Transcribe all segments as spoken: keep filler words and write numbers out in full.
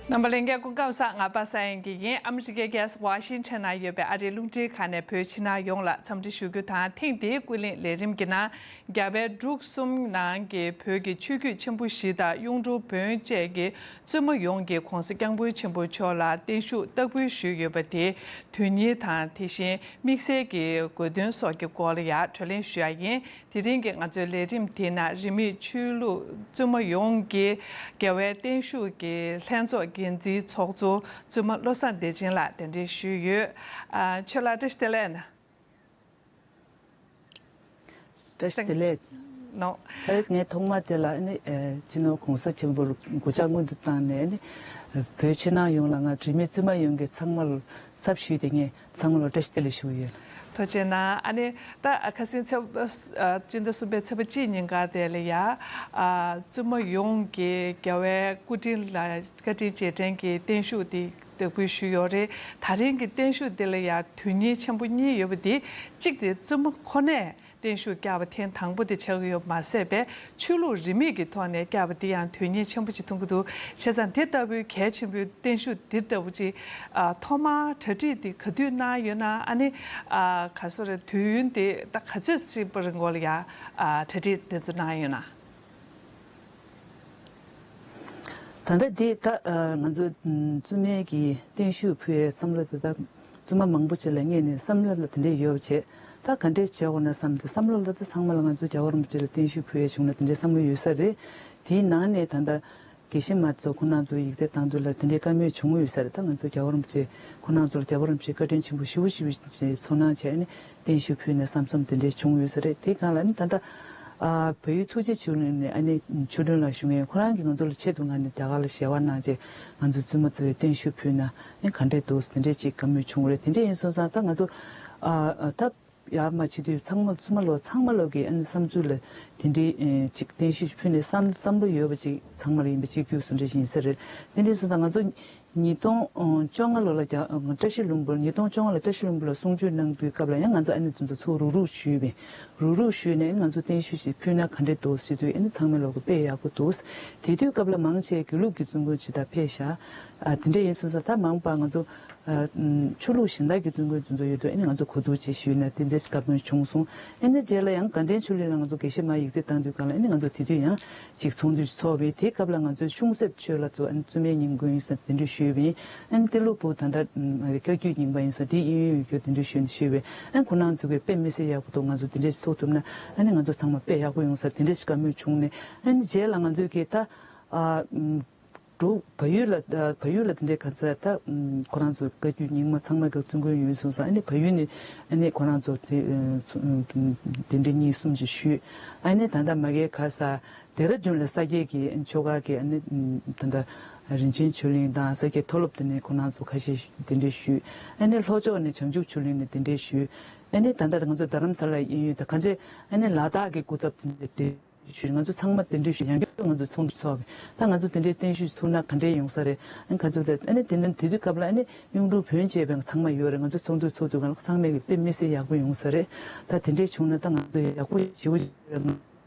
རྣམ་པ་ལྷན་རྒྱས་སྐུ་ཁམས་བཟང་། ང་པ་སངས་དབྱངས་སྐྱིད་ཡིན། ཨ་མི་རི་ཀའི་རྒྱལ་ས་ཝ་ཤིང་ཊོན་ན་ཡོད་པའི་ཨ་རིའི་རླུང་འཕྲིན་ཁང་ནས་བོད་ཕྱི་ནང་ཡོངས་ལ་འཚམས་འདྲི་ཞུ་རྒྱུ་དང་། ཐེངས་འདིའི་ཀུན་གླེང་ལས་རིམ་གྱི་ནང་རྒྱ་བལ་འབྲུག་གསུམ་ནང་གི་བོད་ཀྱི་ཆོས་བརྒྱུད་ཆེན་པོ་བཞི་དང་གཡུང་དྲུང་བོན་བཅས་ཀྱི་བཙུན་མ་ཡོངས་ཀྱིས་༸གོང་ས་༸སྐྱབས་མགོན་ཆེན་པོ་མཆོག་ལ་བརྟན་བཞུགས་བསྟར་འབུལ་ཞུས་ཡོད་པ་དེ་དོན་གཉེར་དང་། དེ་བཞིན་དམིགས་བསལ་གྱི་དགོས་དོན་སོགས་ཀྱི་སྐོར་ལ་ཡང་གྲོས་གླེང་ཞུ་ཡ་ཡིན། དེ་རིང་གི་ང་ཚོའི་ལས་རིམ་དེའི་ནང་རིས་མེད་ཆོས་ལུགས་བཙུན་མ་ཡོངས་ཀྱི་རྒྱལ་བའི་བརྟན་བཞུགས་ཀྱི་ལྷན་ཚོགས་འགན་འཛིན་ཚོགས་གཙོ་བཙུན་མ་བློ་བཟང་བདེ་ཆེན་ལགས་གདན་འདྲེན་ཞུས་ཡོད། ཨ། ཆོས་ལགས་བཀྲ་ཤིས་བདེ་ལེགས། བཀྲ་ཤིས་བདེ་ལེགས། ནོ། ཨ། ངས་ཐོག་མ་དེ་ལ་ནི་ཨ་སྤྱི་ནོར་༸གོང་ས་ཆེན་པོར་གུས་ཕྱག་སྔོན་དུ་བཏང་ནས་ནི་བོད་ཕྱི་ནང་ཡོངས་ལ་ང་རིས་མེད་བཙུན་མ་ཡོངས་ཀྱི་ཚང་མ་ལ་ཚབ་ཞུས་ཏེ་ངས་ཚང་མ་ལ་བཀྲ་ཤིས་བདེ་ལེགས་ཞུ་གི་ཡོད། ཐུགས་རྗེ་གནང་། ཨ་ནི་ད་ཁ་སང་ཚེས་པ་ཨ་སྤྱི་ཟླ་གསུམ་པའི་ཚེས་པ་གཅིག་ཉིན་ཀ་དེ་ལ་ཡ་ཨ་བཙུན་མ་ཡོངས་ཀྱི་རྒྱལ་བའི་སྐུ་དྲིན་ལ་བཀའ་དྲིན་རྗེས་དྲན་གྱི་བརྟན་བཞུགས་དེ་བསྟར་འབུལ་ཞུས་ཡོད་རེད། ད་རིང་གི་བརྟན་བཞུགས་དེ་ལ་ཡ་དོན་གཉེར་ཆེན་པོ་གཉིས་ཡོད་པ་དེ་གཅིག་དེ་བཙུན་མ་ཁོ་ནས་བརྟན་བཞུགས་བསྐྱངས་པ་ཐེངས་དང་པོ་དེ་ཆགས་ཀྱི་ཡོད་མ་ཟད་པའི་ཆོས་ལུགས་རིས་མེད་ཀྱི་ཐོག་ནས་བསྐྱངས་པ་དེ་ཡང་དོན་གཉེར་ཆེན་པོ་ཞིག་མཐོང་གི་འདུག་བྱས་ཙང་དེ་ལྟ་བུའི་གལ་ཆེན་པོའི་བརྟན་བཞུགས་འདི་ལྟ་བུ་ཅིག་ཨ། ཐོག་མར་གྲ་སྒྲིག་འདི་ག་དུས་གནང་ཡོད་ན། ཨ་ནི་ཨ་ག་སོ་རེད། དུས་ཡུན་འདི་ད་ག་ཚོད་ཅིག་པར་མགོ་ལ་ཡ་ཨ་གྲ་སྒྲིག་དེ་ཚོ་གནང་ཡོད་ན། ད་ལྟ་འདི་ད་ཨ་ང་ཚོ་བཙུན་མའི་གི་བརྟན་བཞུགས་ཕུལ་ཡའི་བསམ་བློ་དེ་ད་བཙུན་མ་མང་པོ་ཅིག་ལ་སྔོན་ནས་བསམ་བློ་ལ་དེ་འདྲས་ཡོད་པ་བྱས། ད་ག་འདྲས་བྱེད་དགོས་ན་བསམ་སྟེ་བསམ་བློ་ལ་ད་ཚང་མ་ལ་ང་ཚོ་རྒྱལ་བ་རིན་པོ་ཆེ་ལ་བརྟན་བཞུགས་ཕུལ་ཡ་བྱུང་ན་དེ་འདྲའི་བསམ་བློ་ཡོད་ས་རེད། དེའི་ནང་ནས་ད་ལྟ་དགེ་བཤེས་མ་ཚོ་ཁོང་རྣམ་ཚོ་ཡིག་ཚད་བཏང་དུས་ལ་དེ་འདྲའི་བཀའ་མོལ་བྱུང་ཡོད་ས་རེད། ད་ང་ཚོ་རྒྱལ་བ་རིན་པོ་ཆེ་ཁོང་རྣམ་ཚོ་ལ་རྒྱལ་བ་རིན་པོ་ཆེས་བཀའ་དྲིན་ཆེན་པོ་ཞེ་པོ་ཞེ་པོ་ཅིག་ཚོར་སྣང་བྱས་ནས་བརྟན་བཞུགས་ཕུལ་ནས་བསམ་བསམ་དེ་འདྲའི་བྱུང་ཡོད་ས་རེད། དེའི་སྒང་ལ་ནི་ད་ལྟ་ཨ་བལ་ཡུལ་ཐུགས་རྗེ་ཆོས་གླིང་ནས་ཨ་ནི་ཆོས་སྒྲོན་ལགས་ཞུ་མཁན་ཁོ་རང་གིས་ང་ཚོ་ལ་ཆེད་དུ་མངགས་ནས་རྒྱ་གར་ལ་ཞལ་པར་གནང་རྗེས་ང་ཚོ་བཙུན་མ་ཚོས་བརྟན་བཞུགས་ཕུལ་ན་ཨ་ག་འདྲས་འདུག་དེ་འདྲས་ཅིག་བཀའ་མོལ་བྱུང་རེད། དེ་འདྲས་ཡིན་སོང་ཙང་ད་ང་ཚོ་ཨ་ཨ་ད། ཡར་མར་བྱེད་དུས་ཚང་མ་བཙུན་མ་ལོ་ཚང་མ་ལོ་གི་ཨ་ནི་བསམ་ཚུལ་ལ་དེ་འདྲའི་ཨེ་ཅིག་བརྟན་བཞུགས་ཕུལ་ནས་བསམ་བསམ་བློ་ཡོད་པ་ཅིག་ཚང་མ་ལ་ཡིན་པ་གཅིག་གྱུར་སུ་འདྲ་ཞིག་ཡིན་ས་རེད། དེ་འདྲའི་སོང་ཙང་ང་ཚོ་ཉིས་སྟོང་བཅོ་ལྔ་ལོ་ལ་རྒྱ་བཀྲ་ཤིས་ལྷུན་པོར་ཉིས་སྟོང་བཅོ་ལྔ་ལ་བཀྲ་ཤིས་ལྷུན་པོ་ལ་གསུང་ཆོས་གནང་དུས་སྐབས་ལ་ཡང་ང་ཚོ་ཨ་ནི་ཚོ་ཚོ་ཚུར་རུག་རུག་ཞུས་པས། རུག་རུག་ཞུས་ནས་ང་ཚོ་བརྟན་བཞུགས་ཤིག་ཕུལ་ན་ག་འདྲས་འདུག་ཟེར་དུས་ཨ་ནི་ཚང་མའི་ལོག་གི་དཔེ་ཡག་པོ་འདུག་དེ་དུས་སྐབས་ལ་མང་ཆེ་དགེ་ལུགས་ཀྱི་བཙུན་དགོན་ཇི་ལྟར་ཕེབས་ཤག་ཨ་དེ་འདྲས་ཡིན་སོང་ཙང་ད་མང་པ་ང་ཚོ། ཨ་ཆོས་ལུགས་གཞན་དག་གི་བཙུན་དགོན་དེ་ཚོ་ཡོད་དུས་ཨ་ནི་ང་ཚོ་གོ་བསྡུར་ཅིག་ཞུས་ནས་དེ་འདྲའི་བཀའ་མོལ་བྱུང་སོང་། ཨ་ནི་རྗེས་ལ་ཡང་དགའ་ལྡན་ཆོས་གླིང་ལ་ང་ཚོ་དགེ་བཤེས་མ་ཡིག་ཚད་བཏང་དུས་སྒང་ལ་ཨ་ནི་ང་ཚོ་དེ་དུས་ཡང་ཅིག་ཚོགས་འདུ་ཚོགས་པས། དེའི་སྐབས་ལ་ང་ཚོས་ཤུང་གསེབ་ཆོས་ལ་ཚོ་ཨ་ནི་བཙུན་མའི་ཉིན་དགོན་ཡིན་ས་དེ་འདྲ་ཞུས་པས། ཨ་ནི་ཏི་ལོ་བུ་ད་ལྟ་བཀའ་བརྒྱུད་རྙིང་པ་ཡིན་ས་དེའི་དབྱིན་ཡུལ་ཡོད་རྒྱུ་དེ་འདྲ་ཞུས་ཞུས་པས། ཨ་ནི་ཁོ་རང་ཚོ་གིས་དཔེ་མི་སྲིད་ཡག་པོ་འདུག་ང་ཚོ་དེ་འདྲ་ཚོགས་ཐུབ་ན་ཨ་ནི་ང་ཚོ་ཚང་མ་དཔེ་ཡག་པོ་ཡོང་ས་དེ་འདྲ་ཞིག་བཀའ་མོལ་བྱུང་ནས། ཨ་ནི་རྗེས་ལ་ང་ཚོས་གིས་ད་ཨ། འབྲུག་བལ་ཡུལ་ལ་བལ་ཡུལ་ལ་དེ་འདྲའི་ག་ཚོད་ད་ཁོ་རང་ཚོ་བཀའ་བརྒྱུད་རྙིང་མ་ཚང་མ་གི་བཙུན་དགོན་ཡོད་སོང་ཙང་ཨ་ནི་བལ་ཡུལ་ནས་ཨ་ནི་ཁོ་རང་ཚོ་དེ་དེ་འདྲའི་གཉིས་གསུམ་ཅིག་ཞུས། ཨ་ནི་ད་ལྟ་མ་གིའི་ག་ས་ལྡེ་ར་ལྡུན་ལ་ས་སྐྱའི་གི་ཆོ་ག་གི་ཨ་ནི་ད་ལྟ་རིན་ཆེན་ཆོས་གླིང་དང་ས་སྐྱའི་མཐོ་སློབ་དེ་ནས་ཁོ་རང་ཚོ་ཁ་ཤས་དེ་འདྲའི་ཞུས། ཨ་ནི་ལྷོ་ཕྱོགས་ནས་བྱང་ཆུབ་ཆོས་གླིང་ནས་དེ་འདྲའི་ཞུས། ཨ་ནི་ད་ལྟ་ང་ཚོ་རྡ་རམ་ས་ལ་ཡིན་ཡོད་ད་ག་ཚོད་ཨ་ནི་ལ་དྭགས་ཀྱི་སྐུ་ཚབ་དེ་འདྲ་དེ། ཞུས། ང་ཚོ་ཚང་མ་གདན་འདྲེན་ཞུས། ཡང་བསྐྱར་ང་ཚོ་ཚོགས་འདུ་ཚོགས་པས། ད་ང་ཚོ་གདན་འདྲེན་བརྟན་བཞུགས་ཚུགས་ན་ག་འདྲས་ཡོང་ས་རེད། ཨ་ང་ཚོ་ད་ཨ་ནི་དེ་ནས་དེ་དུས་སྐབས་ལ་ཨ་ནི་གཡུང་དྲུང་བོན་བཅས་པའི་ཚང་མ་ཡོད་རེད། ང་ཚོ་ཚོགས་འདུ་ཚོགས་དུས་གང་ལ་ཚང་མས་ཀྱི་དཔེ་མི་སྲིད་ཡག་པོ་ཡོང་ས་རེད། ད་དེ་འདྲས་བྱུང་ན་ད་ང་ཚོ་ཡག་པོ་ཞེ་པོ་ཅིག་རེད།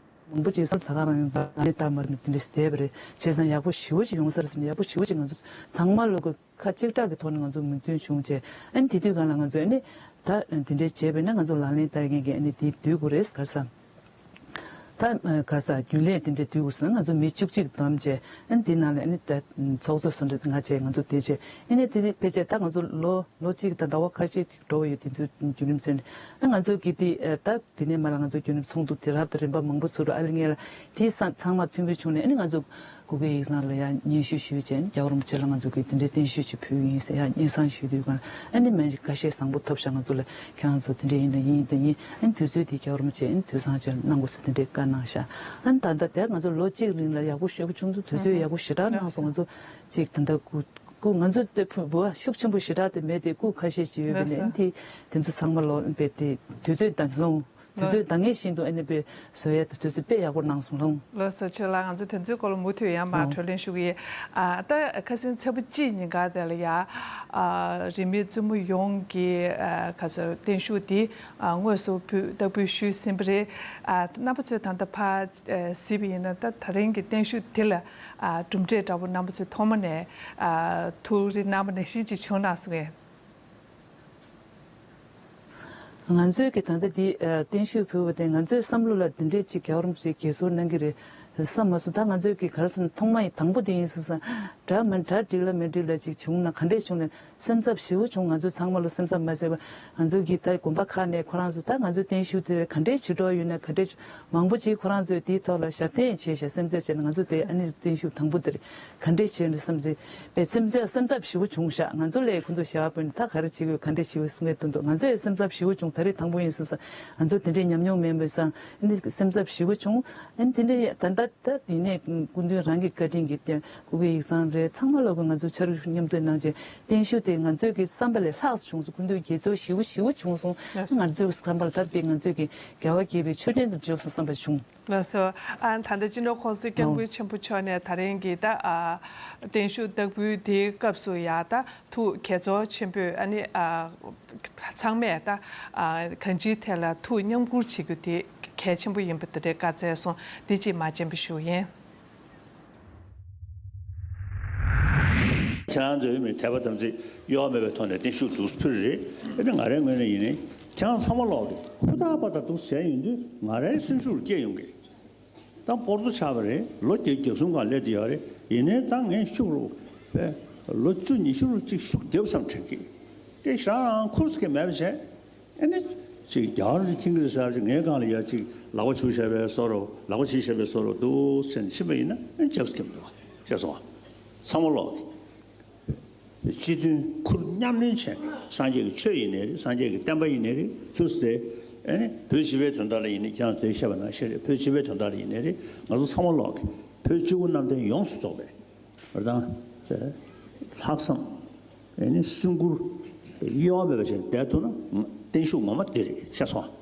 མང་པོ་ཅིག་བསམ་ད་ག་རང་ཡོང་ད་ཨ་ནི་ད་མ་དེ་འདྲས་བསྡད་པ་རེད། བྱས་ཙང་ཡག་པོ་ཞེ་པོ་ཅིག་ཡོང་ས་རེད་ཟེར་ནས་ཡག་པོ་ཞེ་པོ་ཅིག་ང་ཚོ་ཚང་མ་ལོ་གི་ཁ་གཅིག་གྲགས་ཀྱི་ཐོག་ནས་ང་ཚོ་མོས་མཐུན་བྱུང་བྱས། ཨ་ནི་དེ་དུས་སྒང་ལ་ང་ཚོས་ཨ་ནི་ད་དེ་འདྲའི་བྱས་པས་ན་ང་ཚོ་ལག་ལེན་བསྟར་མཁན་གྱི་ཨ་ནི་དེ་བསྡུ་དགོས་རེད་ག་ས། ད་ག་ས་རྒྱུན་ལས་དེ་འདྲའི་བསྡུ་དགོས་སོང་། ང་ཚོ་མི་བཅུ་གཅིག་བསྡོམས་བྱས་ཨ་ནི་དེ་ནང་ལ་ཨ་ནི་ད་ཚོགས་གཙོ་སོ་འདྲ་ང་བྱས་ང་ཚོ་དེ་བྱས་ཨ་ནི་དེ་དེ་ཕལ་ཆེར་ད་ང་ཚོ་ལོ་ལོ་གཅིག་དང་ཟླ་བ་ཁ་ཤས་ཅིག་འགྲོ་བ་ཡོད། དེ་ཚོ་བརྒྱུད་རིམ་ཚོ་ནས་ཨ་ང་ཚོ་གི་དེ་ད། དེ་ནས་མ་ལ་ང་ཚོ་རྒྱུན་རིང་ཚོགས་འདུ་དེ་རབ་དང་རིམ་པ་མང་པོ་ཚུགས་རུང་ཨ་ལི་ངེ་ལ་དེ་ཚང་མ་མཐུན་པའི་བྱུང་ནས་ཨ་ནི་ང་ཚོ་གུ་གེ་ཡིག་ཚང་ལ་ཡང་སྙན་ཞུ་ཞུས་བྱས་ནས་རྒྱལ་བ་རིན་པོ་ཆེ་ལ་ང་ཚོ་གིས་དེ་འདྲའི་བརྟན་བཞུགས་ཅིག་ཕུལ་གྱི་ཡིན་ཟེར་ཡང་སྙན་སེང་ཞུས་དུས་གང་ཨ་ནི་མི་ཁ་ཤས་བཟང་པོ་ཐོབ་ཤག་ང་ཚོ་ལ་ཁྱེད་རང་ཚོ་དེ་འདྲའི་ཡིན་དང་ཡིན་དང་ཡིན་ཨ་ནི་དུས་ཚོད་དེ་རྒྱལ་བ་རིན་པོ་ཆེ་ཨ་ནི་དུས་བཟང་ཅིག་གནང་དགོས་ཟེར་དེ་འདྲའི་བཀའ་གནང་ཤག་ཨ་ནི་ད་ལྟ་དེ་ང་ཚོ་ལོ་གཅིག་རིང་ལ་ཡག་པོ་ཞེ་པོ་བྱུང་འདུག་དུས་ཚོད་ཡག་པོ་ཞེ་དྲག་གནང་སོང་། ང་ཚོ་ཅིག་ད་ལྟ་སྐུ་སྐུ་ང་ཚོ་དེ་ཕུ་བོ་ཤུགས་ཆེན་པོ་ཞེ་དྲག་དེ་མེད་དེ་སྐུ་ཁ་ཤས་ཅིག་ཡོད་པས་ནས་དེ་དེ་ཚོ་ཚང་མ་ལོ་བས་དེ་དུས་ཚོད་དང་ལོང་ དུས་ཚོད་འདང་ངེས་བཞིན་དུ་ཨ་ནི་དཔེ་བཟོ་ཡ་དེ་དུས་ཚོད་དཔེ་ཡག་པོ་གནང་སོང་ལགས། ལགས་སོ། ཆོས་ལགས། ང་ཚོ་དེ་ཚོའི་སྐོར་ལ་མུ་མཐུད་ཡང་མར་ཨོ། གྲོས་གླེང་ཞུ་གི་ཡིན། ཨ། ད་ཁ་སང་ཚེས་པ་གཅིག་ཉིན་ཀ་དེ་ལ་ཡ། ཨ། རིས་མེད་བཙུན་མོ་ཡོངས་ཀྱི། ཨ། ཁ་སང་བརྟན་བཞུགས་དེ། ཨ། དངོས་སུ་ཕུལ་བསྟར་འབུལ་ཞུས་ཟིན་པ་རེད། ཨ། རྣམ་པ་ཚོས་ད་ལྟ་ཕར། ཨ། གཟིགས་པ་ཡིན་ན། ད་ད་རིང་གི་བརྟན་བཞུགས་དེ་ལ། ཨ། གྲུབ་འབྲས་འདྲ་པོ་རྣམ་པ་ཚོས་ཐོག་མ་ནས། ཨ། ཐུགས་རེ་གནང་བ་ནང་བཞིན་ཅིག་བྱུང་ན་གསུང་གི་ཡིན། ང་ཚོའི་གི་ད་ལྟ་འདི། ཨ། བརྟན་བཞུགས་ཕུལ་བ་དེ་ང་ཚོའི་བསམ་བློ་ལ་འདི་འདྲས་ཅིག་རྒྱལ་བ་རིན་པོ་ཆེས་དགྱེས་ཚོར་གནང་གི་རེད་བསམ་མ་སོང་། ད་ང་ཚོའི་གི་ག་རེ་ཟེར་ན་ཐོག་མ་ཡི་དང་པོ་དེ་ཡིན་སོང་ཙང་། འདྲ་མི་འདྲ་འགྲིག་ལ་མི་འགྲིག་ལ་ཅིག་བྱུང་ན་ག་འདྲས་བྱུང་ན། སེམས་འཚབ་ཞེ་པོ་བྱུང་། ང་ཚོ་ཚང་མ་ལ་སེམས་འཚབ་མ་བྱས་པ། ང་ཚོ་གི་ད་དགོན་པ་ཁག་ནས་ཁོ་རང་ཚོ་ད་ང་ཚོའི་བརྟན་བཞུགས་དེ་ག་འདྲས་བྱེད་འགྲོ་ཡོད་ན། ག་འདྲས་བྱུང་མང་པོ་ཅིག་ཁོ་རང་ཚོས་དེའི་ཐོག་ལ་ཞབས་བརྟན་བྱས་ཤག་སེམས་འཚབ་བྱས་ནས། ང་ཚོ་དེ་ཨ་ནི་བརྟན་བཞུགས་དང་པོ་དེ་རེད། ག་འདྲས་བྱས་ནས་བསམ་ཚེ། པའི་སེམས་འཚབ་སེམས་འཚབ་ཞེ་པོ་བྱུང་ཤག་ང་ཚོ་ལས་ཁོ་ཚོ་ཞབས་བརྟན་ད་ག་རེ་བྱེད་དགོས། ག་འདྲས་བྱེད་དགོས་གསུང་གི་འདུག་ང་ཚོ་ཡང་སེམས་འཚབ་ཞེ་པོ་བྱུང་། ད་རེས་དང་པོ་ཡིན་སོང་ཙང་ང་ཚོ་དེ་འདྲས་ཉམས་མྱོང་མེད་པ་སོང་། ཨ་ནི་སེམས་འཚབ་ཞེ་པོ་བྱུང་། ཨ་ནི་དེ་འདྲས་ད་ད་ད་ཡིན་ནའི་སྐུ་མདུན་རང་གི་བཀའ་དྲིན་གྱིས་ཀྱང་སྐུ་སྒེར་ཡིག་ཚང་རེད། ཚང་མ་ལ་གོ་ང་ཚོ་ཕྱག་རོགས་མཉམ་འདེགས་གནང་བྱས། བརྟན་བཞུགས་དེ་ང་ཚོའི་གི་བསམ་པ་ལས་ལྷག་ཙམ་བྱུང་སོང་། སྐུ་མདུན་དགྱེས་ཚོར་ཞེ་པོ་ཞེ་པོ་བྱུང་སོང་། ང་ཚོའི་བསམ་པ་ལ་ད་དཔེ་ང་ཚོའི་གི་རྒྱལ་བ་དགྱེས་པའི་མཆོད་རྟེན་དུ་འགྱུར་སོང་བསམ་པ་བྱུང་། ལགས་སོ། ཨ། ད་ལྟ་སྤྱི་ནོར་༸གོང་ས་༸སྐྱབས་མགོན་ཆེན་པོ་མཆོག་ནས་ད་རིང་གི་ད། ཨ། བརྟན་བཞུགས་བསྟར་འབུལ་དེའི་སྐབས་སུ་ཡ་ད་ཐུགས་དགྱེས་ཚོར་ཆེན་པོས། ཨ་ནི། ཨ། ཚང་མས་ད། ཨ། གང་ཅིའི་ཐད་ལ་ཐུགས་མཉམ་སྐུར་བྱེད་རྒྱུ་དེ་གལ་ཆེན་པོ་ཡིན་པ་དེ་འདྲའི་བཀའ་སྩལ་སོང་། འདི་གཅིག་མ་བརྗེད་པ་ཞུ་ཡིན། ཁྱེད་རང་ཚོའི་མི་དད་པ་དམ་ཚིག་གཡོ་བ་མེད་པའི་ཐོག་ནས་བརྟན་བཞུགས་འདུག་སེ་ཕུལ་རེད། ཨེ་ནི་ང་རའི་ངོས་ནས་ཡིན་ནའི་ཁྱེད་རང་ཚང་མ་ལོག་གི་ཧུར་ཐག་པ་དང་འདུག་སེ་བྱས་ཡོང་དུས་ང་རའི་སེམས་ཤུགས་སྐྱེ་ཡོང་གི། ད་སྤོར་ཏོ་ཆགས་པ་རེད། ལོ་བརྒྱད་བརྒྱ་གསུམ་གང་སླེབས་བསྡད་ཡོད་རེད། ཡིན་ནའི་ད་ངས་ཤུགས་རུ་པས་ལོ་བཅུ་ཉི་ཤུ་རུ་གཅིག་ཤུགས་རྒྱབ་བསམ་དྲན་གི། དེ་ཞག་རང་ཁུར་སི་ཀེ་མེད་པ་བྱས། ཨེ་ནི་ཅིག་རྒྱ་གར་གྱི་ཁྱིང་གི་རི་ས་ཅིག་ངའི་སྒང་ལ་ཡ་ཅིག་ལག་པ་འཇུ་བྱས་པའི་བཟོ་འདྲ། ལག་པ་བྱིལ་བྱས་པའི་བཟོ་འདྲ་འདུག་སེ་ཕྱིན་པ་ཡིན་ན། ཨེ་ནི་རྒྱབ་སི་ཀེ་མི་འདུག་བ། ཤེས་སོང་བ། ཚང་མ་ལོག་གི། སྤྱི་མཐུན་ཁུར་མཉམ་ལེན་བྱས། སངས་རྒྱས་ཀྱི་ཆོས་ཡིན་ནའི་རེད། སངས་རྒྱས་ཀྱི་བསྟན་པ་ཡིན་ནའི་རེད། ཚུར་ཟེར། ཨེ་ནི་བོད་སྤྱི་པའི་དོན་དག་ལ་ཡིན་ནའི། ཁྱེད་རང་ཚོས་བཤད་པ་ནང་བཞིན་རེད། བོད་སྤྱི་པའི་དོན་དག་ལ་ཡིན་ནའི་རེད། ང་ཚོ་ཚང་མ་ལོག་གི་བོད་སྤྱི་བོ་གནམ་བསྟན་ཡོངས་སུ་རྫོགས་པའི་བར་དང་། ལྷག་བསམ། ཨེ་ནི་སེམས་ཁུར་གཡོ་བ་མེད་པ་བྱས་བསྡད་ཐུབ་ན། བརྟན་བཞུགས་ངོ་མ་འདི་རེད། ཤེས་སོང་།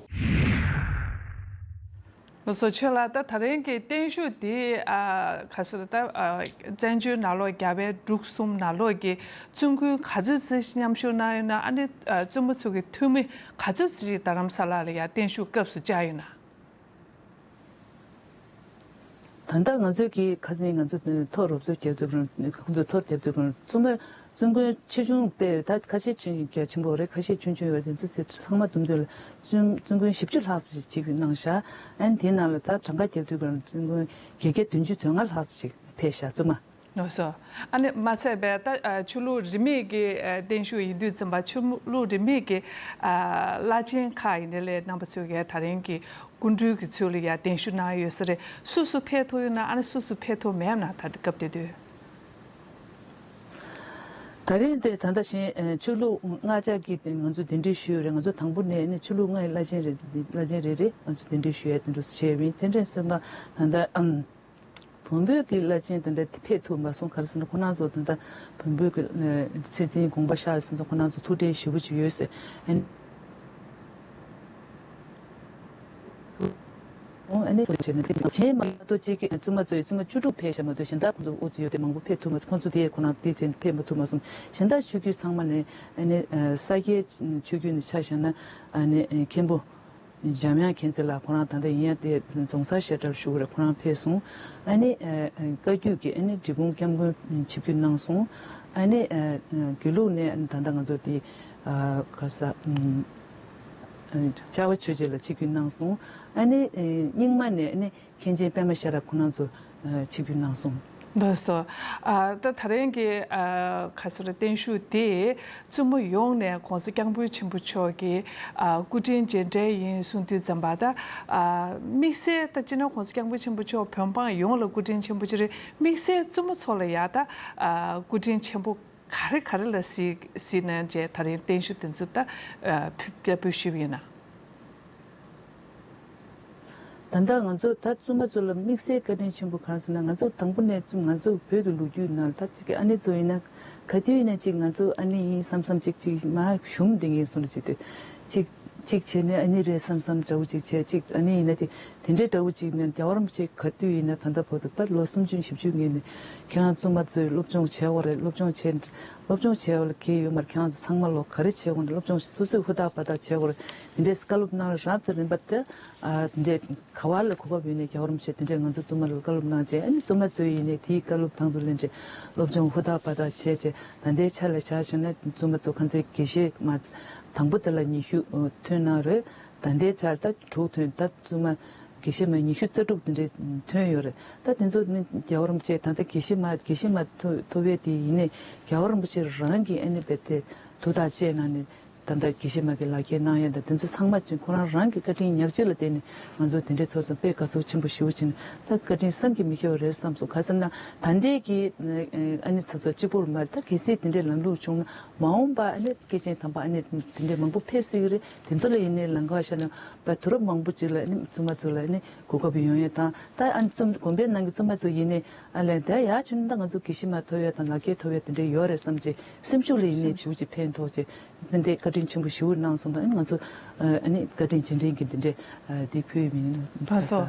ལགས་སོ། ཆོས་ལགས། ད་ད་རིང་གི་བརྟན་བཞུགས་འདི། ཨ། ག་ཚོད་ལ་ད། ཨ། བཙན་བྱོལ་ནང་ལོགས། རྒྱ་བལ་འབྲུག་གསུམ་ནང་ལོགས་ཀྱི་བཙུན་དགོན་ག་ཚོད་ཙམ་མཉམ་ཞུགས་གནང་ཡོད་ན། ཨ་ནི། ཨ། བཙུན་མོ་ཚོ་གི་འཐུས་མི་ག་ཚོད་ཙམ་རྡ་རམ་ས་ལ་ལ་ཡ་བརྟན་བཞུགས་སྐབས་སུ་བཅར་ཡོད་ན། ད་ལྟ་ང་ཚོའི་གི་ཁ་སང་ང་ཚོ་ཐོ་རོབ་ཚོ་རྒྱབ་དུས་སྒང་། ཁོང་ཚོ་ཐོ་རྒྱབ་དུས་སྒང་བཙུན་མ། བཙུན་དགོན་ཆེ་ཆུང་དཔེ་ད་ཁ་ཤས་ཆུང་ཆུང་། ཆེན་པོ་རེད། ཁ་ཤས་ཆུང་ཆུང་ཡོད་རེད། དེ་ཚོ་ཚང་མ་བསྡོམས་དུས་ལ་བཙུན་བཙུན་དགོན་བཞི་བཅུ་ལྷག་ཙམ་ཞིག་གནང་ཤག་ཨ་ནི་དེའི་ནང་ལ་ད་གྲངས་ཀ་རྒྱབ་དུས་སྒང་བཙུན་དགོན་བརྒྱད་བརྒྱ་བདུན་ཅུ་དོན་ལྔ་ལྷག་ཙམ་ཞིག་ཕེབས་ཤག་བཙུན་མ། ལགས་སོ། ཨ་ནི་མ་ཚད་པའི་ད། ཨ། ཆོས་ལུགས་རིས་མེད་ཀྱི། ཨ། བརྟན་བཞུགས་ཡིན་དུས་ཙམ་པ་ཆོས་ལུགས་རིས་མེད་ཀྱི། ཨ། བླ་ཆེན་ཁག་ཡིན་ནའི་ལས་རྣམ་པ་ཚོས་ཀྱི་ད་རིང་གི་སྐུ་མགྲོན་གྱི་ཚུལ་ལ་ཡ་བརྟན་བཞུགས་གནང་ཡོད་ས་རེད། སུ་སུ་ཕེབས་ཐུབ་ཡོད་ན། ཨ་ནི་སུ་སུ་ཕེབས་ཐུབ་མེད་ན། ད་སྐབས་དེ་དུས། ད་རིང་དེ་ད་ལྟ་བཞིན། ཨ། ཆོས་ལུགས་ལྔ་ཆ་གི་ང་ཚོ་གདན་འདྲེན་ཞུས་ཡོད་རེད། ང་ཚོ་དང་པོ་ནས་ནི་ཆོས་ལུགས་ལྔ་ཡི་བླ་ཆེན་རེ། བླ་ཆེན་རེ་རེ་ང་ཚོ་གདན་འདྲེན་ཞུ་ཡ་དེ་འདྲ་བྱས་ཡིན། མཚན་ཕྲན་གསུམ་པ་ད་ལྟ། ཨམ། བོན་པོའི་གི་བླ་ཆེན་དེ་འདྲ་དེ་ཕེབས་ཐུབ་མ་སོང་། ག་རེ་ཟེར་ན་ཁོ་རང་ཚོ་ད་ལྟ་བོན་པོའི་གི། ཨ། ཚེ་བཙུན་དགོངས་པ་ཤར་སོང་ཙང་ཁོ་རང་ཚོ་ཐུགས་དྲན་ཞེ་པོ་ཅིག་ཡོད་ཟེར། ཨ་ནི། ཨ་ནི་གཞན་མ་གཏོགས་གཅིག་གི་བཙུན་མ་ཚོ་ཡི། བཙུན་མ་བཅུ་དྲུག་ཕེབས་ཤག་མ་གཏོགས་གཞན་དག་ཁོང་ཚོ་ཨུ་ཚུགས་ཡོད་དེ་མང་པོ་ཕེབས་ཐུབ་མ་སོང་། ཁོང་ཚོ་དེ་ཁོ་རང་དེ་ཚེ་ཕེབས་མ་ཐུབ་མ་སོང་། གཞན་དག་ཆོས་བརྒྱུད་ཚང་མ་ནས། ཨ་ནི། ཨ། ས་སྐྱའི་ཆོས་བརྒྱུད་ནས་ཆ་བཞག་ན། ཨ་ནི། ཨ། མཁན་པོ་འཇམ་དབྱངས་མཁྱེན་བརྩེ་ལགས་ཁོ་རང་ད་ལྟ་ཡིན་ཡང་དེ་རྫོང་སར་བཤད་གྲྭར་བཞུགས་རེད། ཁོ་རང་ཕེབས་སོང་། ཨ་ནི། ཨ། བཀའ་བརྒྱུད་ཀྱི། ཨ་ནི། འབྲི་གུང་སྐྱབས་མགོན་ཆིབས་བསྒྱུར་གནང་སོང་། ཨ་ནི། ཨ། དགེ་ལུགས་ནས། ཨ་ནི། ད་ལྟ་ང་ཚོ་དེ། ཨ། ག་ས། ཨ། ཨ། ལྕགས་པ་ཆོས་རྗེ་ལགས་ཆིབས་བསྒྱུར་གནང་སོང་། ཨ་ནི། ཨ། རྙིང་མ་ནས། ཨ་ནི། མཁན་ཆེན་པད་མ་ཤེས་རབ་ཁོང་རྣམ་ཚོ། ཨ། ཆིབས་བསྒྱུར་གནང་སོང་། ལགས་སོ། ཨ། ད་ད་རིང་གི། ཨ། ག་ཚོད་རེད། བརྟན་བཞུགས་དེ་བཙུན་མོ་ཡོངས་ནས་༸གོང་ས་༸སྐྱབས་མགོན་ཆེན་པོ་མཆོག་གི། ཨ། སྐུ་དྲིན་རྗེས་དྲན་ཡིན་གསུང་དུས་ཙམ་པ་ད། ཨ། དམིགས་བསལ་ད་སྤྱིར་ན་༸གོང་ས་༸སྐྱབས་མགོན་ཆེན་པོ་མཆོག་བོད་འབངས་ཡོངས་ལ་སྐུ་དྲིན་ཆེན་པོ་ཅིག་རེད། དམིགས་བསལ་བཙུན་མོ་ཚོ་ལ་ཡ་ད། ཨ། སྐུ་དྲིན་ཆེན་པོ་ག་རེ་ག་རེ་ལ་གཟིགས་གཟིགས་ནས་བྱས་ད་རིང་བརྟན་བཞུགས་དེ་ཚོ་ད། ཨ། ཕུལ་ཕུལ་ཞུས་པ་ཡིན་ན། ད་ལྟ་ང་ཚོ་ད་བཙུན་མ་ཚོ་ལ་དམིགས་བསལ་བཀའ་དྲིན་ཆེན་པོ་གང་ཟེར་ན། ང་ཚོ་དང་པོ་ནས་བཙུན། ང་ཚོ་བོད་ཀྱི་ལོ་རྒྱུས་ནང་ད་ཅིག་གི་ཨ་ནེ་ཚོ་ཡིན་ན་ག་དུས་ཡིན་ན་ཅིག་ང་ཚོ་ཨ་ནེ་ཡིན་བསམ་བསམ་ཅིག་ཅིག་མར་ཞུམ་བསྡད་མཁན་སོང་ལ། ཅིག་དེ་ཅིག་ གཅིག་བྱས་ནས་ཨ་ནི་རེད་བསམ་བསམ་འདྲ་བོ་ཅིག་བྱས། གཅིག་ཨ་ནི་ཡིན་ན་དེ་དེ་འདྲའི་འདྲ་བོ་ཅིག་མིན། རྒྱལ་བ་རིན་པོ་ཆེ་ག་དུས་ཡིན་ན་ད་ལྟ་བར་དུ་ད་ལོ་སུམ་ཅུ་བཞི་བཅུ་ངེས་ནས་ཁྱེད་རང་བཙུན་མ་ཚོས་སློབ་སྦྱོང་བྱས་པ་རེད། སློབ་སྦྱོང་བྱས་སློབ་སྦྱོང་བྱས་པ་ལ་གལ་ཡོད་མ་རེད། ཁྱེད་རང་ཚོ་ཚང་མ་ལོ་ག་རེ་བྱས་དགོས་ན་སློབ་སྦྱོང་སོ་སོས་ཧུར་ཐག་པ་ཐག་བྱས་དགོས་རེད། དེ་འདྲའི་བཀའ་སློབ་གནང་རབ་དང་རིམ་པ་དེ་ཨ་དེ་འདྲའི་ག་བ་ལ་གོ་སྐབས་ཡོད་ནས་རྒྱལ་བ་རིན་པོ་ཆེ་དེ་འདྲའི་ང་ཚོ་བཙུན་མ་ལ་བཀའ་སློབ་གནང་བྱས། ཨ་ནི་བཙུན་མ་ཚོས་ཡིན་ནས་དེའི་བཀའ་སློབ་དང་དུ་ལེན་བྱས་སློབ་སྦྱོང་ཧུར་ཐག་པ་ཐག་བྱས་བྱས། ད་ལྟའི་ཆ་ལ་བཞག་བྱུང་ན་བཙུན་མ་ཚོ་ཁ་སང་དགེ་བཤེས་མ་དང་པོ་དེ་ལ་ཉི་ཤུ་ཐོན་གནང་རེད། ད་ལྟའི་ཆར་ད་དྲུག་ཐོན། ད་བཙུན་མ་དགེ་བཤེས་མ་ཉི་ཤུ་རྩ་དྲུག་དེ་འདྲའི་ཐོན་ཡོད་རེད། ད་དེ་ཚོ་ནི་རྒྱལ་བ་རིན་པོ་ཆེ་ད་ལྟ་དགེ་བཤེས་མ་དགེ་བཤེས་མ་ཐོ་ཐོབ་ཡས་དེ་ཡིན་ནའི་རྒྱལ་བ་རིན་པོ་ཆེ་རང་གིས་ཨ་ནི་རྦད་དེ་ཐུགས་ཐག་བཅད་གནང་ནས་ད་ལྟ་དགེ་བཤེས་མ་གི་ལག་འཁྱེར་གནང་ཡས་དང་དེ་ཚོ་ཚང་མ་ཅིག་ཁོ་རང་རང་གི་བཀའ་དྲིན་ཉག་གཅིག་ལ་བརྟེན་ནས་ང་ཚོ་དེ་འདྲའི་ཐོབ་སོང་། དཔེ་དགའ་ཚོར་ཆེན་པོ་ཞེ་པོ་ཅིག་ནི་ད་བཀའ་དྲིན་བསམ་གྱིས་མི་ཁྱབ་པ་རེད་བསམ་སོང་། ག་ཟེར་ན་ད་ལྟའི་གི་ཨ་ནི་ཚ་ཚོ་གཅིག་པོར་མ་རེད། ད་གལ་སྲིད་དེ་འདྲའི་ལམ་ལུགས་བྱུང་ན། མ་འོངས་པ་ཨ་ནི་སྐྱེས་ཆེན་དམ་པ་ཨ་ནི་དེ་འདྲའི་མང་པོ་ཕེབས་སྲིད་ཀྱི་རེད། དེ་ཚོ་ལ་ཡིན་ནའི་ལམ་ཁ་ཤར་ན་བ་དུས་རབས་མང་པོ་ཅིག་ལ་ཨ་ནི་བཙུན་མ་ཚོ་ལ་ཨ་ནི་གོ་སྐབས་ཡོང་ཡས་དང་། ད་ཨ་ནི་བཙུན་དགོན་པའི་ནང་གི་བཙུན་མ་ཚོ་ཡིན་ནའི་ཨ་ལས་ད་ཡར་བྱོན་ན་ད་ང་ཚོ་དགེ་བཤེས་མ་ཐོབ་ཡས་དང་ལག་འཁྱེར་ཐོབ་ཡས་དེ་འདྲའི་ཡོད་རེད་བསམ་བྱས། སེམས་ཤུགས་ལ་ཡིན་ནའི་ཞེ་པོ་ཅིག་ཕན་ཐོགས་བྱས། ཕན་བདེ་བཀའ་དྲིན་ཆེན་པོ་ཞེ་པོ་གནང་སོང་། ད་ཨ་ནི་ང་ཚོ་ཨ་ནི་བཀའ་དྲིན་རྗེས་དྲན་གྱི་འདི་འདྲའི་དེ་ཕུལ་ཡས་མིན། ལགས་སོ།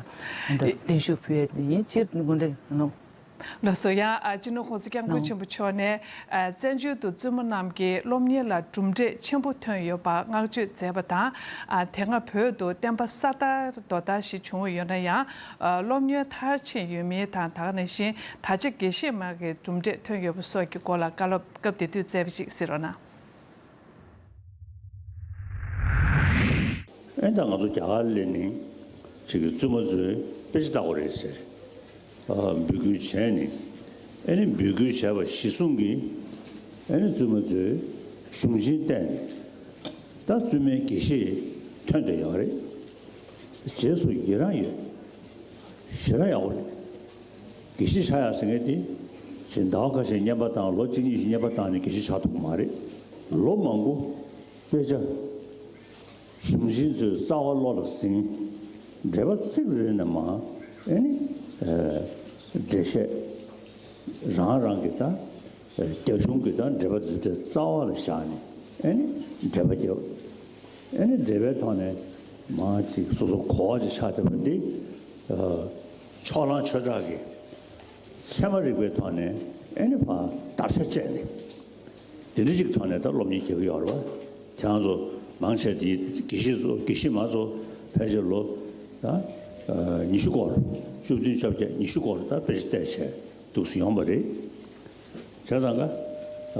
བརྟན་བཞུགས་ཕུལ་ཡས་དེ་ཡིན། སྤྱིར་དགོངས་འགྲེལ་གནང་། ལགས་སོ། ཡང་ཨ་སྤྱི་ནོར་༸གོང་ས་༸སྐྱབས་མགོན་ཆེན་པོ་མཆོག་ནས་ཨ་བཙན་བྱོལ་དུ་བཙུན་མོ་རྣམས་ཀྱི་སློབ་གཉེར་ལ་གྲུབ་འབྲས་ཆེན་པོ་ཐོན་ཡོད་པར་བསྔགས་བརྗོད་མཛད་པ་དང་། ཨ་དེ་སྔ་བོད་དུ་བསྟན་པ་ས་དར་རྡོ་དར་ཞིག་བྱུང་ཡོད་ན་ཡང་། ཨ་སློབ་གཉེར་མཐར་ཕྱིན་ཡོད་མིན་དང་། ད་ག་ནང་བཞིན་ད་ཆ་དགེ་བཤེས་མ་གི་གྲུབ་འབྲས་ཐོན་ཡོད་པ་སོགས་ཀྱི་སྐོར་ལ་བཀའ་སློབ་སྐབས་དེ་དུས་སྩལ་བ་ཞིག་གཟིགས་རོགས་གནང་། ཨེ་ད་ང་ཚོ་རྒྱ་གར་སླེབས་ནས་ཅིག་གི་བཙུན་མ་ཚོས་དཔེ་ཆ་ལྟ་དགོས་རེད་ཟེར། ཨ་འབོད་སྐུལ་བྱས་ནས། ཨེ་ནི་འབོད་སྐུལ་བྱས་པ་གཞིར་བཟུང་གིས་ཨེ་ནི་བཙུན་མ་ཚོས་གཞུང་ཆེན་བལྟས་ནས། ད་བཙུན་མའི་དགེ་བཤེས་ཐོན་བསྡད་ཡོད་རེད། རྗེས་སུ་ཡི་རང་ཡོད། ཞེ་དྲག་ཡག་པོ་རེད། དགེ་བཤེས་ཆགས་ཡག་ཟེར་མཁན་དེ་ཅིག་ཟླ་བ་ཁ་ཤས་བསྙེན་པ་བཏང་། ལོ་གཅིག་གཉིས་ཤིག་བསྙེན་པ་བཏང་ནས་དགེ་བཤེས་ཆགས་ཐུབ་ཀྱི་མ་རེད། ལོ་མང་པོ་དཔེ་ཆ་གཞུང་ཆེན་ཚོའི་རྩ་བ་བློ་ལ་ཟིན། འགྲེལ་པ་ཚིག་རེ་རེ་ནས་མར་ཨེ་ནི་ཨ་འགྲེལ་བཤད་རང་རང་གི་ད་རྒྱ་གཞུང་གི་ད་འགྲེལ་པ་དེ་ཚོའི་རྩ་བ་ལ་བཞག་ནས་ཨེ་ནི་འགྲེལ་པ་རྒྱབ། ཨེ་ནི་འགྲེལ་པའི་ཐོག་ནས་མར་ཅིག་སོ་སོ་གོ་བ་ཅིག་ཆགས་བསྡད་པ་འདི། ཨ་ཕྱོགས་གླང་ཆོས་གྲགས་ཀྱིས་ཚད་མ་རིག་པའི་ཐོག་ནས་ཨེ་ནི་ཕར་དར་ཆ་བཅད་ནས། དེ་འདྲ་ཅིག་ཐོག་ནས་ད་སློབ་གཉེར་རྒྱག་གི་ཡོད་རེད་པ། ཁྱེད་རང་ཚོ་མང་ཆེ་དེ་དགེ་བཤེས་ཚོ་དགེ་བཤེས་མ་ཚོ་ཕལ་ཆེར་ལོ་ད་ཨ་ཉི་ཤུ་སྐོར། བཅུ་བདུན་བཅོ་བརྒྱད་ཉི་ཤུ་སྐོར་ད་དཔེ་ཆ་བལྟས་བྱས་འདུག་སེ་ཡོང་བ་རེད། བྱས་ཙང་ཀ་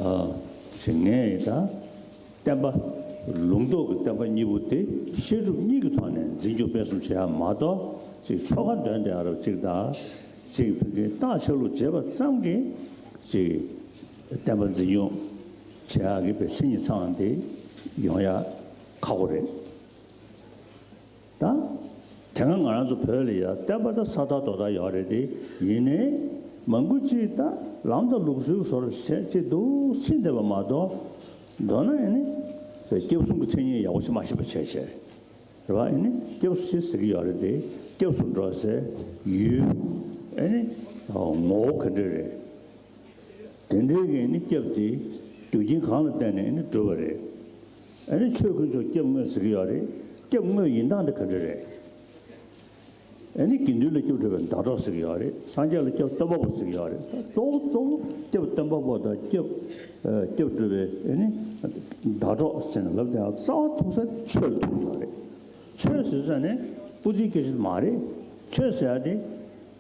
ཨ་ཞེ་ངས་ད་བསྟན་པ་ལུང་རྟོགས་ཀྱི་བསྟན་པ་གཉིས་པོ་དེ་བཤད་སྒྲུབ་གཉིས་ཀྱི་ཐོག་ནས་འཛིན་སྐྱོང་སྤེལ་གསུམ་བྱེད་ཡ་མ་གཏོགས། ཅིག་ཆོ་ག་འདོན་བསྡད་ཡ་རབས་ཅིག་དང་། ཅིག་ཕ་གིའི་རྟགས་ཆ་ལུགས་བྱེད་པ་ཙམ་གྱིས་ཅིག་བསྟན་པ་འཛིན་སྐྱོང་བྱེད་ཡག་གི་པའི་མཚན་ཉིད་ཚང་བ་དེ་ཡོང་ཡ་ཁག་པོ་རེད། ད་དེ་སྔ་ང་རང་ཚོ་བོད་ལ་ཡ་བསྟན་པ་ད་ས་དར་རྡོ་དར་ཡོད་རེད་དེ། ཡིན་ནའི་མང་པོ་ཅིག་ད་ལམ་དང་ལུགས་སྲོལ་བཟོ་འདྲ་བྱས་ཅིག་འདུག་སེ་ཕྱིན་བསྡད་པ་མ་གཏོགས། མདོར་ན་ཨེ་ནི་སྐྱབས་གསུམ་གྱི་མཚན་ཉིད་ཡག་པོ་ཞིག་མ་ཤེས་པ་བྱས་བྱས། རེད་པ། ཨེ་ནི་སྐྱབས་སུ་ཟེར་གྱི་ཡོད་རེད་དེ། སྐྱབས་སུ་འགྲོ་ཟེར་ཡུལ། ཨེ་ནི་ངོ་བོ་ག་འདྲ་རེད། དེ་འདྲའི་གི་ཨེ་ནི་སྐྱབས་དེ་རྒྱུ་རྐྱེན་གང་ལ་བརྟེན་ནས་ཨེ་ནི་འགྲུབ་པ་རེད། ཨེ་ནི་ཆོས་དཀོན་མཆོག་སྐྱབས་དངོས་ཟེར་གྱི་ཡོད་རེད། སྐྱབས་དངོས་ཡིན་སྟངས་དེ་ག་འདྲ་རེད། ཨེ་ནི་དགེ་འདུན་ལ་སྐྱབས་སྒྲུབ་པའི་ཟླ་གྲོགས་ཟེར་གྱི་ཡོད་རེད། སངས་རྒྱས་ལ་སྐྱབས་སྟོན་པ་པོ་ཟེར་གྱི་ཡོད་རེད། ད་གཙོ་བོ་གཙོ་བོ་སྐྱབས་སྟོན་པ་པོ་དང་སྐྱབས་ཨ་སྐྱབས་སྒྲུབ་པའི་ཨེ་ནི་ཟླ་གྲོགས་ཟེར་ནས་ལབ་དེ་རྩ་བ་ཐུག་ས་དེ་ཆོས་ལ་ཐུག་གི་ཡོད་རེད། ཆོས་ཟེར་ས་ནས་པོ་ཏི་སྐད་ཆ་མ་རེད། ཆོས་ཟེར་ཡ་དེ་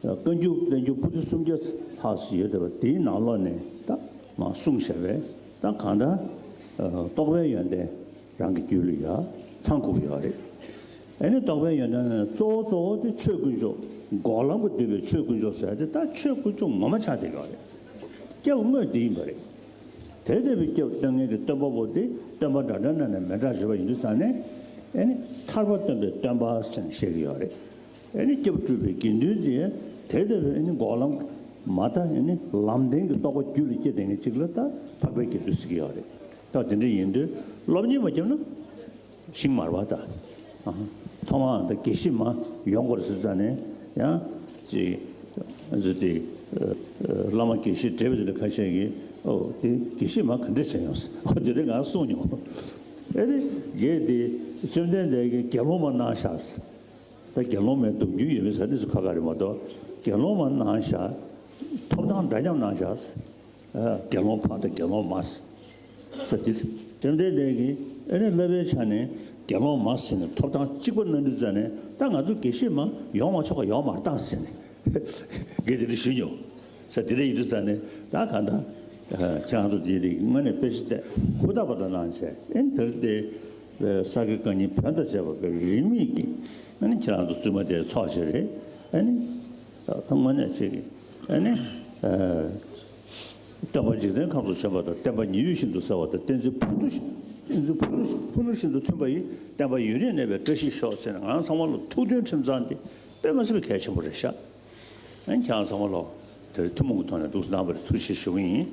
བཀའ་འགྱུར་བསྟན་འགྱུར་པོ་ཏི་སུམ་བརྒྱ་ལྷག་ཙམ་ཡོད་བསྡད་པ་དེའི་ནང་ལོགས་ནས་ད་མར་གསུངས་བཞག་པའི་ད་གང་ལྟར་རྟོགས་པའི་ཡོན་ཏན་རང་གི་རྒྱུད་ལ་ཡ་ཚང་དགོས་ཀྱི་ཡོད་རེད། ཨེ་ནི་རྟོགས་པའི་ཡོན་ཏན་ནི་གཙོ་བོ་གཙོ་བོ་དེ་ཆོས་དཀོན་མཆོག་འགོག་ལམ་གྱི་འདུས་པའི་ཆོས་དཀོན་མཆོག་ཟེར་ཡ་དེ་ད་ཆོས་དཀོན་མཆོག་ངོ་མ་ཆགས་བསྡད་ཡོད་རེད། སྐྱབས་དངོས་དེ་ཡིན་པ་རེད། དེ་ལྟ་བུའི་སྐྱབས་སྟོན་མཁན་གྱི་སྟོན་པ་པོ་དེ་སྟོན་པ་འདྲ་འདྲ་འདྲ་ནས་མི་འདྲ་ཞུ་བ་ཡིན་དུས་ཙང་ནས། ཨེ་ནི་ཐར་པ་སྟོན་པའི་སྟོན་པ་ཟེར་ནས་བཤད་ཀྱི་ཡོད་རེད། ཨེ་ནི་སྐྱབས་སྒྲུབ་པའི་དགེ་འདུན་དེ་དེ་ལྟ་བུའི་ཨེ་ནི་འགོག་ལམ་མ་ད་ཨེ་ནི་ལམ་བདེན་གྱི་རྟོགས་པ་རྒྱུད་ལ་སྐྱེས་བསྡད་མཁན་ཅིག་ལ་ད་འཕགས་པའི་དགེ་འདུན་ཟེར་གྱི་ཡོད་རེད། ད་དེ་འདྲ་ཡིན་དུས་སློབ་གཉེར་མ་བརྒྱབ་ན། ཤིང་མར་བ་ད། ཨ་ཐོག་མར་ད་དགེ་བཤེས་མ་ཡོང་དགོས་ཟེར་ཙང་ནས་ཡང་ཅིག་ཨ་ཙི་དེ་ཨ་ཨ་བླ་མ་དགེ་བཤེས་བགྲེས་པ་དེ་འདྲ་ཁ་ཤས་ཀྱིས་ཨོ་དེ་དགེ་བཤེས་མ་ག་འདྲ་བྱས་ཡོང་ཟེར། ཨོ་དེ་འདྲ་ང་གསུངས་མྱོང་། ཨེ་རེད། རྒྱལ་དེ་བཅོམ་ལྡན་འདས་ཀྱིས་དགེ་སློང་མ་གནང་ཤག་ད་དགེ་སློང་མའི་སྡོམ་རྒྱུན་ཡོད་མེད་ཟེར་ནི་སུ་ཁ་ཁ་རེད་མ་གཏོགས། དགེ་སློང་མ་གནང་ཤག་ཐོབ་ཐང་འདྲ་མཉམ་གནང་ཤག་དགེ་སློང་ཕ་དང་དགེ་སློང་མ་ཟེར་དེ། བཅོམ་ལྡན་འདས་ཀྱིས་ཨེ་ནི་བསླབ་པའི་ཆ་ནས་དགེ་སློང་མ་ཟེར་ནས་ཐོབ་ཐང་གཅིག་པ་གནང་དུས་ཙ་ནས། ད་ང་ཚོ་དགེ་བཤེས་མ་ཡོང་མ་ཆོག་ག་ཡོང་མ་བཏང་ཟེར་ནས་དགེ་དེ་འདྲ་ཞུས་མྱོང་ཟེར། དེ་འདྲ་ཡིན་དུས་ཙ་ནས་ད་ག་ད་ཁྱེད་རང་ཚོ་དེ་རིགས་དངོས་གནས་དཔེ་ཆ་བལྟས་ཧུར་ཐག་པ་དང་གནང་བྱས། ཨེ་ནི་དེར་དེ་ས་དགེ་བཀའ་རྙིང་བོན་དང་བཅས་པ་དཔེ་རིས་མེད་ཀྱི་ཨ་ནི་ཁྱེད་རང་ཚོ་བཙུན་མ་དེ་ཚོགས་བྱས་རེད། ཨ་ནི་ད་དངོས་གནས་ཅིག་ཨ་ནི་སྟོན་པ་འཇིག་རྟེན་ཁམས་སུ་བྱོན་པ་དང་། བསྟན་པ་ཉི་འོད་བཞིན་དུ་གསལ་བ་དང་། བསྟན་འཛིན་ཕུ་ནུ་བཞིན། བསྟན་འཛིན་ཕུ་ནུ་ཕུ་ནུ་བཞིན་དུ་མཐུན་པ་ཡི། བསྟན་པ་ཡུན་རིང་གནས་པའི་བཀྲ་ཤིས་ཤོག་ཟེར་ནས། ང་རང་ཚང་མ་ལ་ཐུགས་མཐུན་ཁྲིམས་གཙང་དེ་དཔེ་མ་སྲིད་པའི་གལ་ཆེན་པོ་རེད་ཤག་ཨ་ནི་ཁྱེད་རང་ཚང་མ་ལ་དེར་ཐུན་མོང་གི་ཐོག་ནས་འདུག་སེ་གནང་བར་ཐུགས་རྗེ་ཆེ་ཞུ་གི་ཡིན།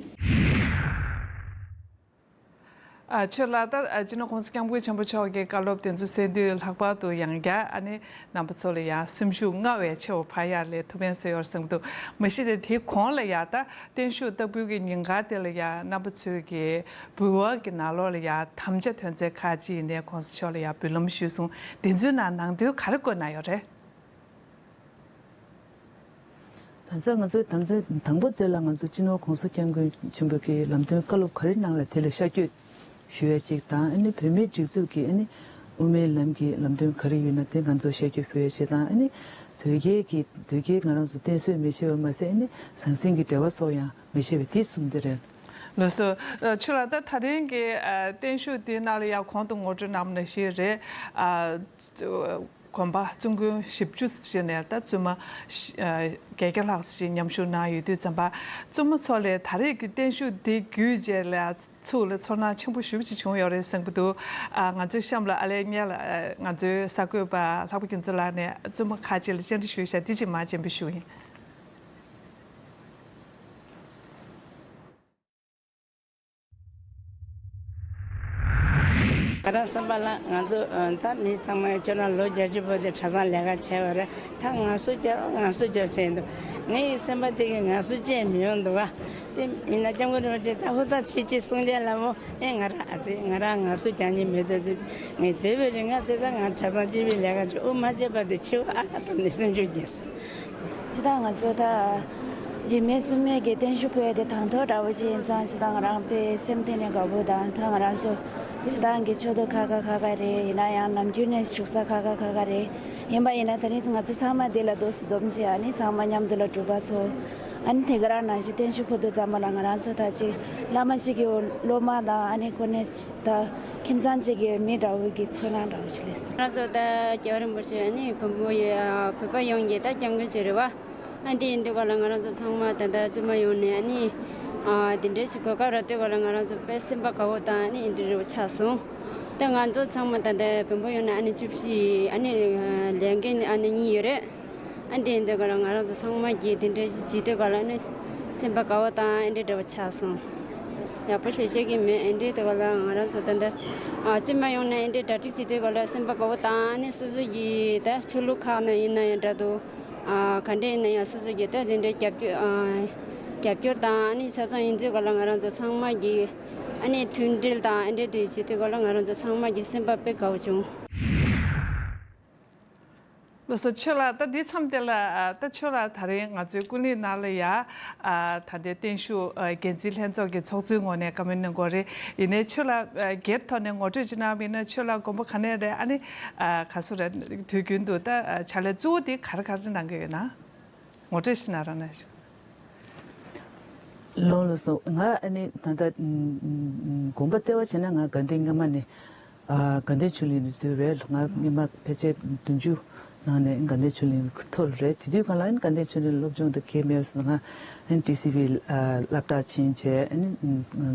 ཨ། ཆོས་ལགས། ད་ཨ་སྤྱི་ནོར་༸གོང་ས་༸སྐྱབས་མགོན་ཆེན་པོ་མཆོག་གི་བཀའ་སློབ་དེ་ཚོ་གསན་དུས། ལྷག་པར་དུ་ཡང་བསྐྱར་ཨ་ནི་རྣམ་པ་ཚོ་ལ་ཡང་སེམས་ཤུགས་སྔར་བས་ཆེ་བ་འཕར་ཡག་ལ་ཐུགས་ཕན་གསོས་ཡོད་བསམ་གྱི་འདུག་མ་གཞི་དེ་དེའི་གོང་ལ་ཡང་ད་བརྟན་བཞུགས་བསྟར་འབུལ་གྱི་ཉིན་གང་དེ་ལ་ཡང་རྣམ་པ་ཚོའི་གི་འབུལ་བ་གི་ནང་ལོགས་ལ་ཡང་དམ་བཅའ་དོན་ཚན་ཁག་ཅིག་ཡིན་ནའི་༸གོང་ས་མཆོག་ལ་ཡང་འབུལ་ལམ་ཞུས་སོང་། དེ་ཚོའི་ནང་ནང་དོན་ག་རེ་བཀོད་གནང་ཡོད་རེད། ད་ཆ་ང་ཚོའི་དམ་ཚིག་དང་པོ་དེ་ལ་ང་ཚོ་སྤྱི་ནོར་༸གོང་ས་༸སྐྱབས་མགོན་ཆེན་པོ་གི་ལམ་སྟོན་བཀའ་སློབ་ག་རེ་གནང་ལ་དེ་ལ་ཤར་བསྐྱོད་ཞུ་ཡ་གཅིག་དང་། ཨ་ནི་བོད་མིའི་སྒྲིག་འཛུགས་ཀྱི་ཨ་ནི་དབུ་མའི་ལམ་གྱི་ལམ་སྟོན་ག་རེ་ཡོད་ན་དེ་ང་ཚོ་ཤར་བསྐྱོད་ཞུ་ཡ་གཅིག་དང་། ཨ་ནི་དོལ་རྒྱལ་གྱི་དོལ་རྒྱལ་ང་རང་ཚོ་བསྟེན་གསོལ་མི་བྱེད་པ་མ་ཟད། ཨ་ནི་ཟང་ཟིང་གི་འབྲེལ་བ་སོགས་ཡང་མི་བྱེད་པ་དེ་གསུམ་དེ་རེད། ལགས་སོ། ཨ། ཆོས་ལགས། ད་ད་རིང་གི་ཨ་བརྟན་བཞུགས་དེའི་ནང་ལ་ཡང་གོང་དུ་ངོ་སྤྲོད་གནང་བ་ནང་བཞིན་རེད། ཨ། དགོན་པ་བཙུན་དགོན་བཞི་བཅུ་ཙམ་ནས་ད་བཙུན་མ་བཞི། ཨ། བརྒྱད་བརྒྱ་ལྷག་ཙམ་ཞིག་མཉམ་ཞུགས་གནང་ཡོད་དུས་ཙམ་པ། བཙུན་མ་ཚོ་ལ་ད་རེས་ཀྱི་བརྟན་བཞུགས་འདི་བརྒྱུད་རྗེས་ལ་ཚུར་ལ་ཚོར་སྣང་ཆེན་པོ་ཞེ་པོ་ཅིག་བྱུང་ཡོད་རེད་བསམ་གྱི་འདུག་ཨ། ང་ཚོའི་གཤམ་ལ་ཨ་ལས་སྔོན་ལ་ཨ་ང་ཚོའི་གསར་འགོད་པ་ལྷག་པ་རྒྱ་མཚོ་ལགས་ནས་བཙུན་མ་ཁག་ཅིག་ལ་བཅར་འདྲི་ཞུས་ཤག་དེ་ཅིག་མར་སྤྱན་འབུལ་ཞུ་ཡིན། ང་རང་གསུམ་པ་ལ་ང་ཚོ་ཨ་ད་མི་ཚང་མ་ཁྱོད་རང་ལོ་བརྒྱད་ཅུ་བར་དུ་གྲྭ་ཚང་ལས་ཀ་བྱས་པ་རེད། ད་ངལ་གསོ་རྒྱག་ངལ་གསོ་རྒྱག་བྱས་འདུག་ངའི་སེམས་པ་དེ་གི་ངལ་གསོ་བྱས་མི་ཡོང་འདུག་ག་དེ་ཡིན་ན་སྐྱབས་མགོན་རིན་པོ་ཆེ་ད་ཧུར་ཐག་བྱེད་ཅེས་གསུང་རྒྱུ་ལ་མོ། ཨེ་ང་རང་ཨ་ཙི་ང་རང་ངལ་གསོ་རྒྱག་མཁན་མི་འདུག་དེ་ངས་སྡོད་པའི་རིང་ང་དེ་ད་ང་གྲྭ་ཚང་སྤྱི་པའི་ལས་ཀ་བྱེད། དབུ་མ་བྱས་པ་དེ་འཆི་བ་ཨ་བསམ་ནས་སེམས་ཤུགས་རྒྱས་སོང་། ཇི་ལྟར་ང་ཚོ་ད་རིས་མེད་བཙུན་མའི་གི་བརྟན་བཞུགས་ཕུལ་ཡ་དེ་དང་ཐོག་འདྲ་བོ་ཅིག་ཡིན་ཙང་། ཇི་ལྟར་ང་རང་དཔེ་སེམས་གཏིང་ནས་དགའ་པོ་དང་། ད་ང་རང་ཚོ་སྤྱིར་བཏང་གི་ཆོས་དུང་ཁག་ཁག་ཁག་ཁག་རེད། ཡིན་ན་ཡང་ནམ་རྒྱུན་ནས་བཞུགས་ས་ཁག་ཁག་ཁག་ཁག་རེད། ཡིན་པ་ཡིན་ན་ད་རིང་ང་ཚོ་ཚང་མ་འདི་ལ་འདུག་སེ་འཛོམས་བྱས། ཨ་ནི་ཚང་མ་མཉམ་དུ་ལ་སྒྲུབ་པ་ཚོ། ཨ་ནི་དེ་ག་རང་ནང་བཞིན་བརྟན་བཞུགས་ཕུལ་དུས་ཙམ་པ་ལ་ང་རང་ཚོ་ད་ཅིག་བླ་མ་གཅིག་གི་སློབ་མ་དང་། ཨ་ནི་གོ་གནས་ད་ཁྱིམ་ཚང་གཅིག་གི་མི་འདྲ་བོ་གི་ཚོར་སྣང་འདྲ་བོ་ཞིག་སླེབས་སོང་། ང་རང་ཚོ་ད་རྒྱལ་བ་རིན་པོ་ཆེ། ཨ་ནི་བོན་པོ་ཡི་ཨ་བོད་པ་ཡོངས་ཀྱི་ད་སྐྱབས་མགོན་ཅིག་རེད་བ། ཨ་འདི་ཡིན་དུས་ག་ལ་ང་རང་ཚོ་ཚང་མ་ད་ལྟ་བཙུན་མ་ཡོང་ནས་ཨ་ནི་ཨ་འདི་འདྲའི་ཞིག་གོ་སྐབས་རག་དུས་ག་ལ་ང་རང་ཚོ་དཔེ་སེམས་པ་དགའ་བོ་དང་ཨ་ནི་འདི་འདྲ་བོ་ཆགས་སོང་། ད་ང་ཚོ་ཚང་མ་ད་ལྟ་བོན་པོ་ཡོང་ནས་ཨ་ནི་བཅུ་བཞི་ཨ་ནི་ལས་འགན་ཨ་ནི་གཉིས་ཡོད་རེད། ཨ་འདི་ཡིན་དུས་ག་ལ་ང་རང་ཚོ་ཚང་མ་གིས་འདི་འདྲའི་ཞིག་བྱེད་དུས་ག་ལ་ཨ་ནི་སེམས་པ་དགའ་བོ་དང་ཨ་འདི་འདྲ་བོ་ཆགས་སོང་། ཡག་པོ་ཞེ་ཤེས་ཀྱི་མེད། ཨ་འདི་དུས་ག་ལ་ང་རང་ཚོ་ད་ལྟ་ཨ་བཙུན་མ་ཡོང་ནས་ཨ་འདི་གྲ་སྒྲིག་བྱེད་དུས་ག་ལ་སེམས་པ་དགའ་བོ་དང་ཨ་ནི་སོ་སོ་གི་ད་ཆོས་ལུགས་ཁག་ནས་ཡིན་ན་ཡང་འདྲ་འདུག་ཨ་ག་འདྲ་ཡིན་ན་ཡང་སོ་སོ་གི་ད་དེ་འདྲའི་རྒྱབ་སྐྱོར་ཨ་རྒྱབ་སྐྱོར་དང་ཨ་ནི་ཆ་ཚང་ཡིན་དུས་ག་ལ་ང་རང་ཚོ་ཚང་མ་གི་ཨ་ནི་མཐུན་སྒྲིལ་དང་ཨ་འདྲ་དེ་བྱེད་དུས་ག་ལ་ང་རང་ཚོ་ཚང་མ་གི་སེམས་པ་དཔེ་དགའ་བོ་བྱུང་། ལགས་སོ། ཆོས་ལགས། ད་འདི་མཚམས་དེ་ལ་ཨ་ད་ཆོས་ལགས་ད་རིང་ང་ཚོའི་ཀུན་གླེང་ནང་ལ་ཡ་ཨ་ད་ལྟའི་བརྟན་བཞུགས་ཨ་འགན་འཛིན་ལྷན་ཚོགས་ཀྱི་ཚོགས་གཙོའི་ངོས་ནས་བཀའ་མོལ་གནང་དགོས་རེད། ཡིན་ནའི་ཆོས་ལགས་ཨ་སྒེར་ཐོག་ནས་ངོ་སྤྲོད་ཅིག་གནང་བ་ཡིན་ན། ཆོས་ལགས་དགོན་པ་ག་ནས་རེད། ཨ་ནི་ཨ་ག་སུ་རེད། དུས་རྒྱུན་དུ་ད་ཨ་ཕྱག་ལས་གཙོ་བོ་དེ་ག་རེ་ག་རེ་གནང་གི་ཡོད་ན། ངོ་སྤྲོད་ཞིག་གནང་རོགས་གནང་ཞུ། ལགས་སོ། ང་ཨ་ནི་ད་ལྟ་དགོན་པ་ལྟེ་བ་བྱས་ན་ང་དགའ་ལྡན་སྔ་མ་ནས་ཨ་དགའ་ལྡན་ཆོས་གླིང་ནས་བཟོས་པས། ང་སྔོན་མ་ཕལ་ཆེར་བདུན་ཅུ་ནང་ནས་དགའ་ལྡན་ཆོས་གླིང་ཐོར་རེད། དེ་དུས་གང་ལ་ཨ་ནི་དགའ་ལྡན་ཆོས་གླིང་སློབ་སྦྱོང་དང་གས་མེད་སོང་། ང་ཨ་ནི་ཊི་སི་ཝི་སློབ་གྲྭ་ཕྱིན་བྱས། ཨ་ནི་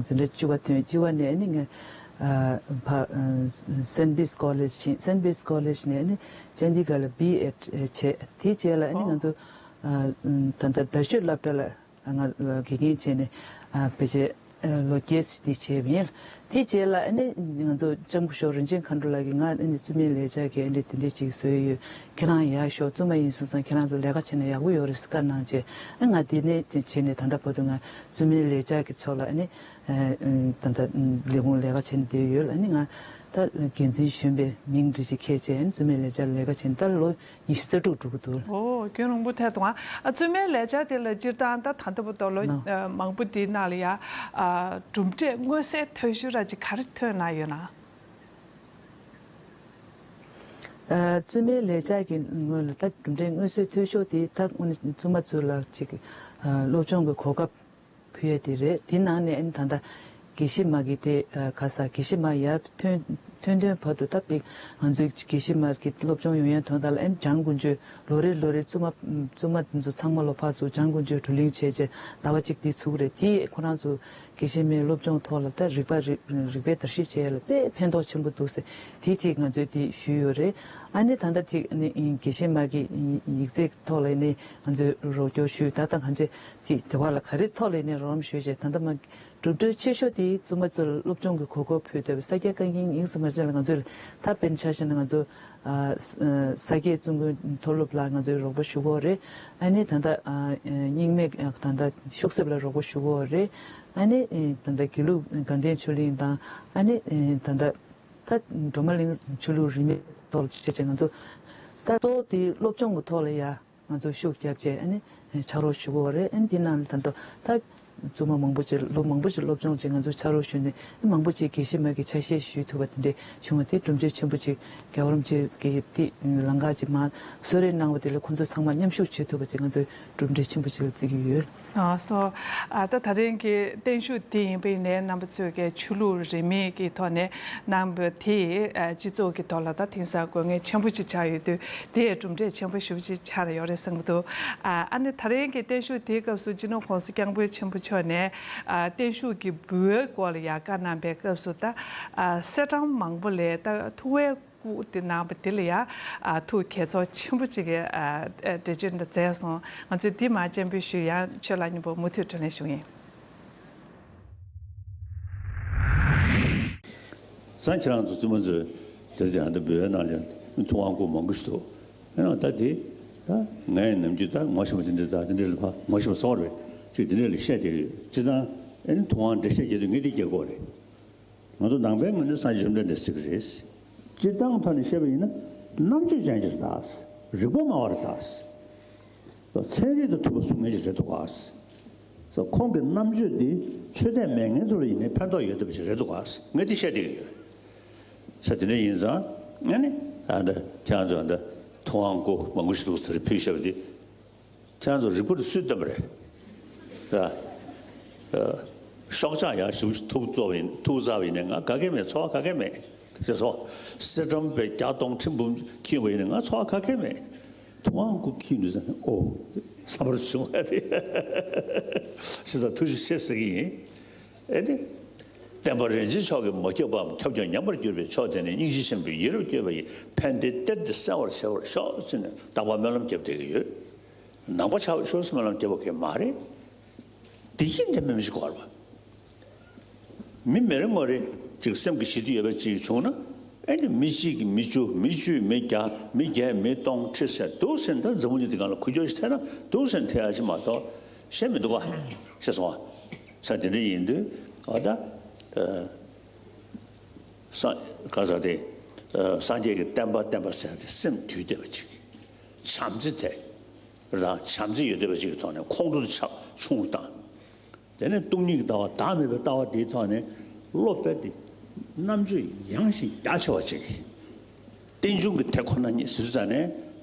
འཛིན་གྲྭ་བཅུ་པ་ཐོན། བཅུ་པ་ནས་ཨ་ནི་ངས་ཨ་ཕ་སེན་བིས་ཀོ་ལེཇ་ཕྱིན། སེན་བིས་ཀོ་ལེཇ་ནས་ཨ་ནི་ཅན་ཌི་གྷར་ལ་བི་ཨེཌ་བྱས། དེའི་རྗེས་ལ་ཨ་ནི་ང་ཚོ་ཨ་ད་ལྟ་རྡ་ཤོད་སློབ་གྲྭ་ལ་ང་དགེ་རྒན་བྱས་ནས་ཨ་ཕལ་ཆེར་ཨ་ལོ་བརྒྱད་ཙམ་དེ་བྱས་པ་ཡིན། དེའི་རྗེས་ལ་ཨ་ནི་ང་ཚོ་ལྕམ་སྐུ་ཞོགས་རིན་ཆེན་མཁའ་འགྲོ་ལགས་ཀྱིས་ང་ཨ་ནི་བཙུན་མའི་ལས་འཆར་གྱི་ཨ་ནི་དེ་འདྲ་ཅིག་བཟོས་ཡོད། ཁྱེད་རང་ཡར་ཤོག་བཙུན་མ་ཡིན་སོང་ཙང་ཁྱེད་རང་ཚོ་ལས་ཀ་བྱས་ན་ཡག་པོ་ཡོད་རེད་ཟེར་བཀའ་གནང་བྱས། ཨ་ང་དེ་ནས་བྱས་ནས་ད་ལྟ་བར་དུ་ང་བཙུན་མའི་ལས་འཆར་གྱི་ཕྱོགས་ལ་ཨ་ནི་ཨ་ད་ལྟ་ལས་ཁུངས་ལས་ཀ་བྱས་ནས་བསྡད་ཡོད། ཨ་ནི་ང་ ད་འགན་འཛིན་གཞོན་པའི་མིང་འདྲ་ཅིག་ཁྱེར་བྱས་བཙུན་མའི་ལས་བྱ་ལས་ཀ་བྱས་ནས་ད་ལོ་ཉི་ཤུ་རྩ་དྲུག་འགྲོ་གི་འདུག། ཨོ་རྒྱུན་རིང་པོ་ཐལ་འདུག་ཨ། བཙུན་མའི་ལས་བྱ་དེ་ལ་སྤྱིར་བཏང་ད་ད་ལྟ་བར་དུ་ལོ་ནོ། ཨ་མང་པོ་དེའི་ནང་ལ་ཡ་ཨ་གྲུབ་འབྲས་མངོན་གསལ་དོད་ཤོས་ར་ཅིག་ག་རེ་ཐོན་གནང་ཡོད་ན། ཨ་བཙུན་མའི་ལས་བྱ་གི་ངོས་ལ་ད་གྲུབ་འབྲས་མངོན་གསལ་དོད་ཤོས་དེ་ད་དངོས་གནས་བཙུན་མ་ཚོ་ལ་ཅིག་ཨ་སློབ་སྦྱོང་གི་གོ་སྐབས་ཕུལ་ཡ་དེ་རེད། དེ་ནང་ནས་ཨ་ནི་ད་ལྟ་དགེ་བཤེས་མ་གི་དེ་ཨ་ག་ས་དགེ་བཤེས་མ་ཡར་ཐོན་ཐོན་དོན་བར་དུ་ད་པིག་ང་ཚོའི་དགེ་བཤེས་མ་གི་སློབ་སྦྱོང་ཡོང་ཡ་དོན་དག་ལ་ཨ་ནི་འཇང་དགུན་ཆོས་ལོ་རེ་ལོ་རེ་བཙུན་མ་བཙུན་མ་དེ་ཚོ་ཚང་མ་ལོ་ཕར་ཚུར་འཇང་དགུན་ཆོས་བགྲོ་གླེང་བྱས་རྗེས་ཟླ་བ་གཅིག་དེ་ཚུགས་རེད། དེ་ཁོ་རང་ཚོ་དགེ་བཤེས་མའི་སློབ་སྦྱོང་ཐོག་ལ་ད་རིག་པ་རིག་རིག་པའི་བརྡར་ཤ་བཅད་ཡ་ལ་དཔེ་ཕན་ཐོགས་ཆེན་པོ་འདུག་ཟེར་དེ་གཅིག་ང་ཚོས་དེ་ཞུས་ཡོད་རེད། ཨ་ནི་ད་ལྟ་གཅིག་ཨ་ནི་དགེ་བཤེས་མ་གི་ཡིག་ཚད་ཐོག་ལ་ཨ་ནི་ང་ཚོས་རོགས་སྐྱོར་ཞུས། ད་ལྟ་ང་ཚོས་དེ་དེ་བ་ལ་ག་རེ་ཐོག་ལ་ཨ་ནི་རོགས་རམ་ཞུས་བྱས་ད་ལྟ་མ་གྲུབ་འབྲས་ཆེ་ཤོས་དེ་བཙུན་མ་ཚོར་སློབ་སྦྱོང་གི་གོ་སྐབས་ཕུལ་ཐུབ་པའི་ས་སྐྱ་བཀའ་རྙིང་དབྱིངས་སུ་མ་སོང་ལ་ང་ཚོས་ད་དཔེར་ན་ཆ་བཞག་ན་ང་ཚོ་ཨ་ས་ཨ་ས་སྐྱའི་བཙུན་དགོན་མཐོ་སློབ་ལ་ང་ཚོས་རོགས་པ་ཞུ་གི་ཡོད་རེད། ཨ་ནི་ད་ལྟ་ཨ་རྙིང་མའི་ཨ་ད་ལྟ་ཤུག་གསེབ་ལ་རོགས་པ་ཞུ་གི་ཡོད་རེད། ཨ་ནི་ཨེ་ད་ལྟ་དགེ་ལུགས་དགའ་ལྡན་ཆོས་གླིང་དང་ཨ་ནི་ཨེ་ད་ལྟ་ད་སྒྲོལ་མ་གླིང་ཆོས་ལུགས་རིས་མེད་ཐོག་ལ་བྱས་བྱས་ང་ཚོ་ད་གཙོ་བོ་དེ་སློབ་སྦྱོང་གི་ཐོག་ལ་ཡ་ང་ཚོ་ཤུགས་བརྒྱབ་བྱས་ཨ་ནི་ཕྱག་རོགས་ཞུ་གི་ཡོད་རེད། ཨ་ནི་དེ་ནང་ལ་ད་ལྟ་ད་བཙུན་མ་མང་པོ་ཅིག་ལོ་མང་པོ་ཅིག་སློབ་སྦྱོང་བྱས་ང་ཚོ་ཕྱག་རོགས་ཞུས་ནས་མང་པོ་ཅིག་དགེ་བཤེས་མ་གི་ཆ་ཤས་ཞུས་ཐུབ་པ་དེ་འདྲས་བྱུང་བ་དེ་གྲུབ་འབྲས་ཆེན་པོ་ཅིག་རྒྱལ་བ་རིན་པོ་ཆེ་གི་དེ་ལམ་ཁ་ཅིག་མ་གསོལ་རས་གནང་བ་དེ་ལ་ཁོང་ཚོ་ཚང་མ་མཉམ་ཞུགས་བྱེད་ཐུབ་པ་ཅིག་ང་ཚོས་གྲུབ་འབྲས་ཆེན་པོ་ཅིག་ལ་བརྩི་གི་ཡོད། ཨ་སོ། ཨ་ད་ད་རིང་གི་བརྟན་བཞུགས་དེ་ཡིན་པ་ཡིན་ནའི་རྣམ་པ་ཚོས་ཀྱི་ཆོས་ལུགས་རིས་མེད་ཀྱི་ཐོག་ནས་གནང་བ་དེ་ཨ་སྤྱི་ཚོགས་ཀྱི་ཐོག་ལ་ད་དེང་སང་དགོས་ངེས་ཆེན་པོ་ཅིག་ཆགས་ཡོད་དུས་དེ་གྲུབ་འབྲས་ཆེན་པོ་ཞེ་པོ་ཅིག་ཆགས་ཡོད་རེད་བསམ་གྱི་འདུག། ཨ་ཨ་ནི་ད་རིང་གི་བརྟན་བཞུགས་དེའི་སྐབས་སུ་སྤྱི་ནོར་༸གོང་ས་༸སྐྱབས་མགོན་ཆེན་པོ་མཆོག་ནས་ཨ་བརྟན་བཞུགས་ཀྱི་འབུལ་བའི་སྐོར་ལ་ཡང་བཀའ་གནང་པའི་སྐབས་སུ་ད་ཨ་གསེར་སྦྲང་མང་པོ་ལས་ད་ཐུགས་དབང་སྐུ་དེ་གནང་བ་དེ་ལ་ཡང་ཨ་ཐུགས་དགྱེས་ཚོར་ཆེན་པོ་ཅིག་གིས་ཨ་ཨ་འགྲེལ་བརྗོད་འདི་མཛད་སོང་། ང་ཚོས་འདི་མ་སྤྱན་འབུལ་ཞུས། ཡང་ཆོས་ལགས་མཉམ་པོ་མུ་མཐུད་དྲིས་ལན་ཞུ་གི་ཡིན། སང་ཁྱེད་རང་ཚོ་བཙུན་མ་ཚོས་དེར་དེ་ཧ་ད་འབུལ་བའི་ནང་ལ་ཐུགས་དབང་བསྐུར་མང་པོ་ཞིག་འདུག། ཡིན་ནའང་ད་དེ་ད་ངས་ནམ་རྒྱུན་ད་ངོ་ཤེས་པ་དེ་འདྲ་ད་དེ་འདྲ་ལ་ཕ་ངོ་ཤེས་པ་སོགས་རེད་ཅིག་དེ་འདྲ་ལ་བཤད་བསྡད་ཀྱི་ཡོད། སྤྱིར་བཏང་ཨེ་ནི་ཐུགས་དབང་འགྲེལ་བཤད་རྒྱག་དུས་ངས་འདི་རྒྱག་དགོས་རེད། ང་ཚོ་ནང་པའི་ངོས་ནས་སངས་རྒྱས་བཅོམ་ལྡན་འདས་ཟེར་གྱི་རེད། སྤྱིར་བཏང་ཐོག་ནས་བཤད་པ་ཡིན་ན་རྣམ་དཔྱོད་ཅན་ཅིག་རེད་ད། རིག་པ་སྨྲ་བ་རེད་ད། ཚན་རིག་དང་མཐུན་པ་གསུང་མཁན་ཅིག་རེད་འདུག་ག། ཁོང་གི་རྣམ་དཔྱོད་འདི་ཆོས་དད་མེད་མཁན་ཚོ་ལ་ཡིན་ནའི་ཕན་ཐོགས་ཡོད་བསྡད་པ་ཞིག་རེད་འདུག་ག། ངས་འདི་བཤད་བསྡད་ཀྱི་ཡོད། ས་དེ་འདྲ་ཡིན་ཙང་ཨ་ནི་ཨ་འདི་ཁྱེད་རང་ཚོ་ཨ་འདི་ཐུགས་དབང་བསྐུར་མང་པོ་ཞིག་འདུག་ཟེར་ཕུལ་བཞག་པ་འདི། ཁྱེད་རང་ཚོ་རིག་པ་དེ་སུས་བཏོན་པ་རེད། ད་ཨ་ཤོག་ཆག་ཡག་ཞེ་པོ་ཐུག་བཙོག་པ་ཡིན་ཐུག་བཙག་པ་ཡིན་ནའི་ང་ག་གེ་མེད། ཚོར་བ་ག་གེ་མེད། ཤེས་སོང་། གསེར་སྦྲམ་པའི་བརྒྱ་སྟོང་ཁྲི་འབུམ་འཁྱིལ་བ་ཡིན་ནའི་ང་ཚོར་བ་ག་གེ་མེད། ཐུགས་དབང་བསྐུར་འཁྱིལ་ནུས་ཙང་ཨོ་བསམ་པར་བྱུང་བ་རེད། ཤེས་སོང་། ཐུགས་རྗེ་ཆེ་ཟེར་གྱི་ཡིན། ཨེ་ནི། བསྟན་པ་རིན་ཆེན་མཆོག་གིས་མ་ཁྱབ་པའམ་ཁྱབ་ཀྱང་ཉམས་པར་གྱུར་པའི་མཆོག་དེ་ནི་སྙིང་རྗེ་ཆེན་པོས་ཡིད་རབ་བསྐྱོད་པ་ཡི་ཕན་བདེའི་གཏེར་འདི་གསལ་བར་བྱེད་པར་ཤོག་ཅེས་ནས་བདག་པ་སྨོན་ལམ་བརྒྱབ་བསྡད་ཀྱི་ཡོད། ནང་པ་ཆགས་པའི་ཤོག་སྨོན་ལམ་བརྒྱབ་པ་གང་མ་རེད། བདེ་སྐྱིད་ལྡན་པའི་མི་ཞིག་དགོས་པ། མི་མི་རེ་ངོ་རེ་ཅིག་སེམས་ཀྱི་ཞི་བདེ་ཡོད་པ་ཅིག་བྱུང་ན་ཨེ་ནི་མི་གཅིག་གིས་མི་བཅུ་མི་བཅུས་མི་བརྒྱ་མི་བརྒྱས་མི་སྟོང་ཁྲི་ཟེར་འདུག་ཟེར་ད་འཛམ་བུ་གླིང་འདི་སྒང་ལ་འགུལ་སྐྱོད་ཞིག་ཐེབས་ན་འདུག་ཟེར་ཐེབས་ཡ་ཅིག་མ་གཏོགས་གཞན་མི་འདུག་ག། ཤེས་སོང་ང་། ས་དེ་འདྲ་ཡིན་དུས་ཨ་ད། ཨ། ས་ག་ས་དེ། ཨ། སངས་རྒྱས་ཀྱི་བསྟན་པ་བསྟན་པ་ཟེར་ཏེ་སེམས་དུལ་བསྡད་པ་ཅིག། བྱམས་བརྩེ་དེ། རང་བྱམས་བརྩེ་ཡོད་བསྡད་པ་ཅིག་གི་ཐོག་ནས་ཁོང་ཁྲོ་དེ་ཆག་ཆུང་རུ་བཏང་། དེ་ནས་སྟོང་ཉིད་ཀྱི་ལྟ་བ་བདག་མེད་པའི་ལྟ་བ་དེའི་ཐོག་ནས་བློ་རྦད་དེ་རྣམ་དཔྱོད་ཡངས་ཤིང་རྒྱ་ཆེ་བ་ཅིག། རྟེན་འབྱུང་གི་དེ་ཁོ་ན་ཉིད་ཟེར་དུས་ཙ་ནས་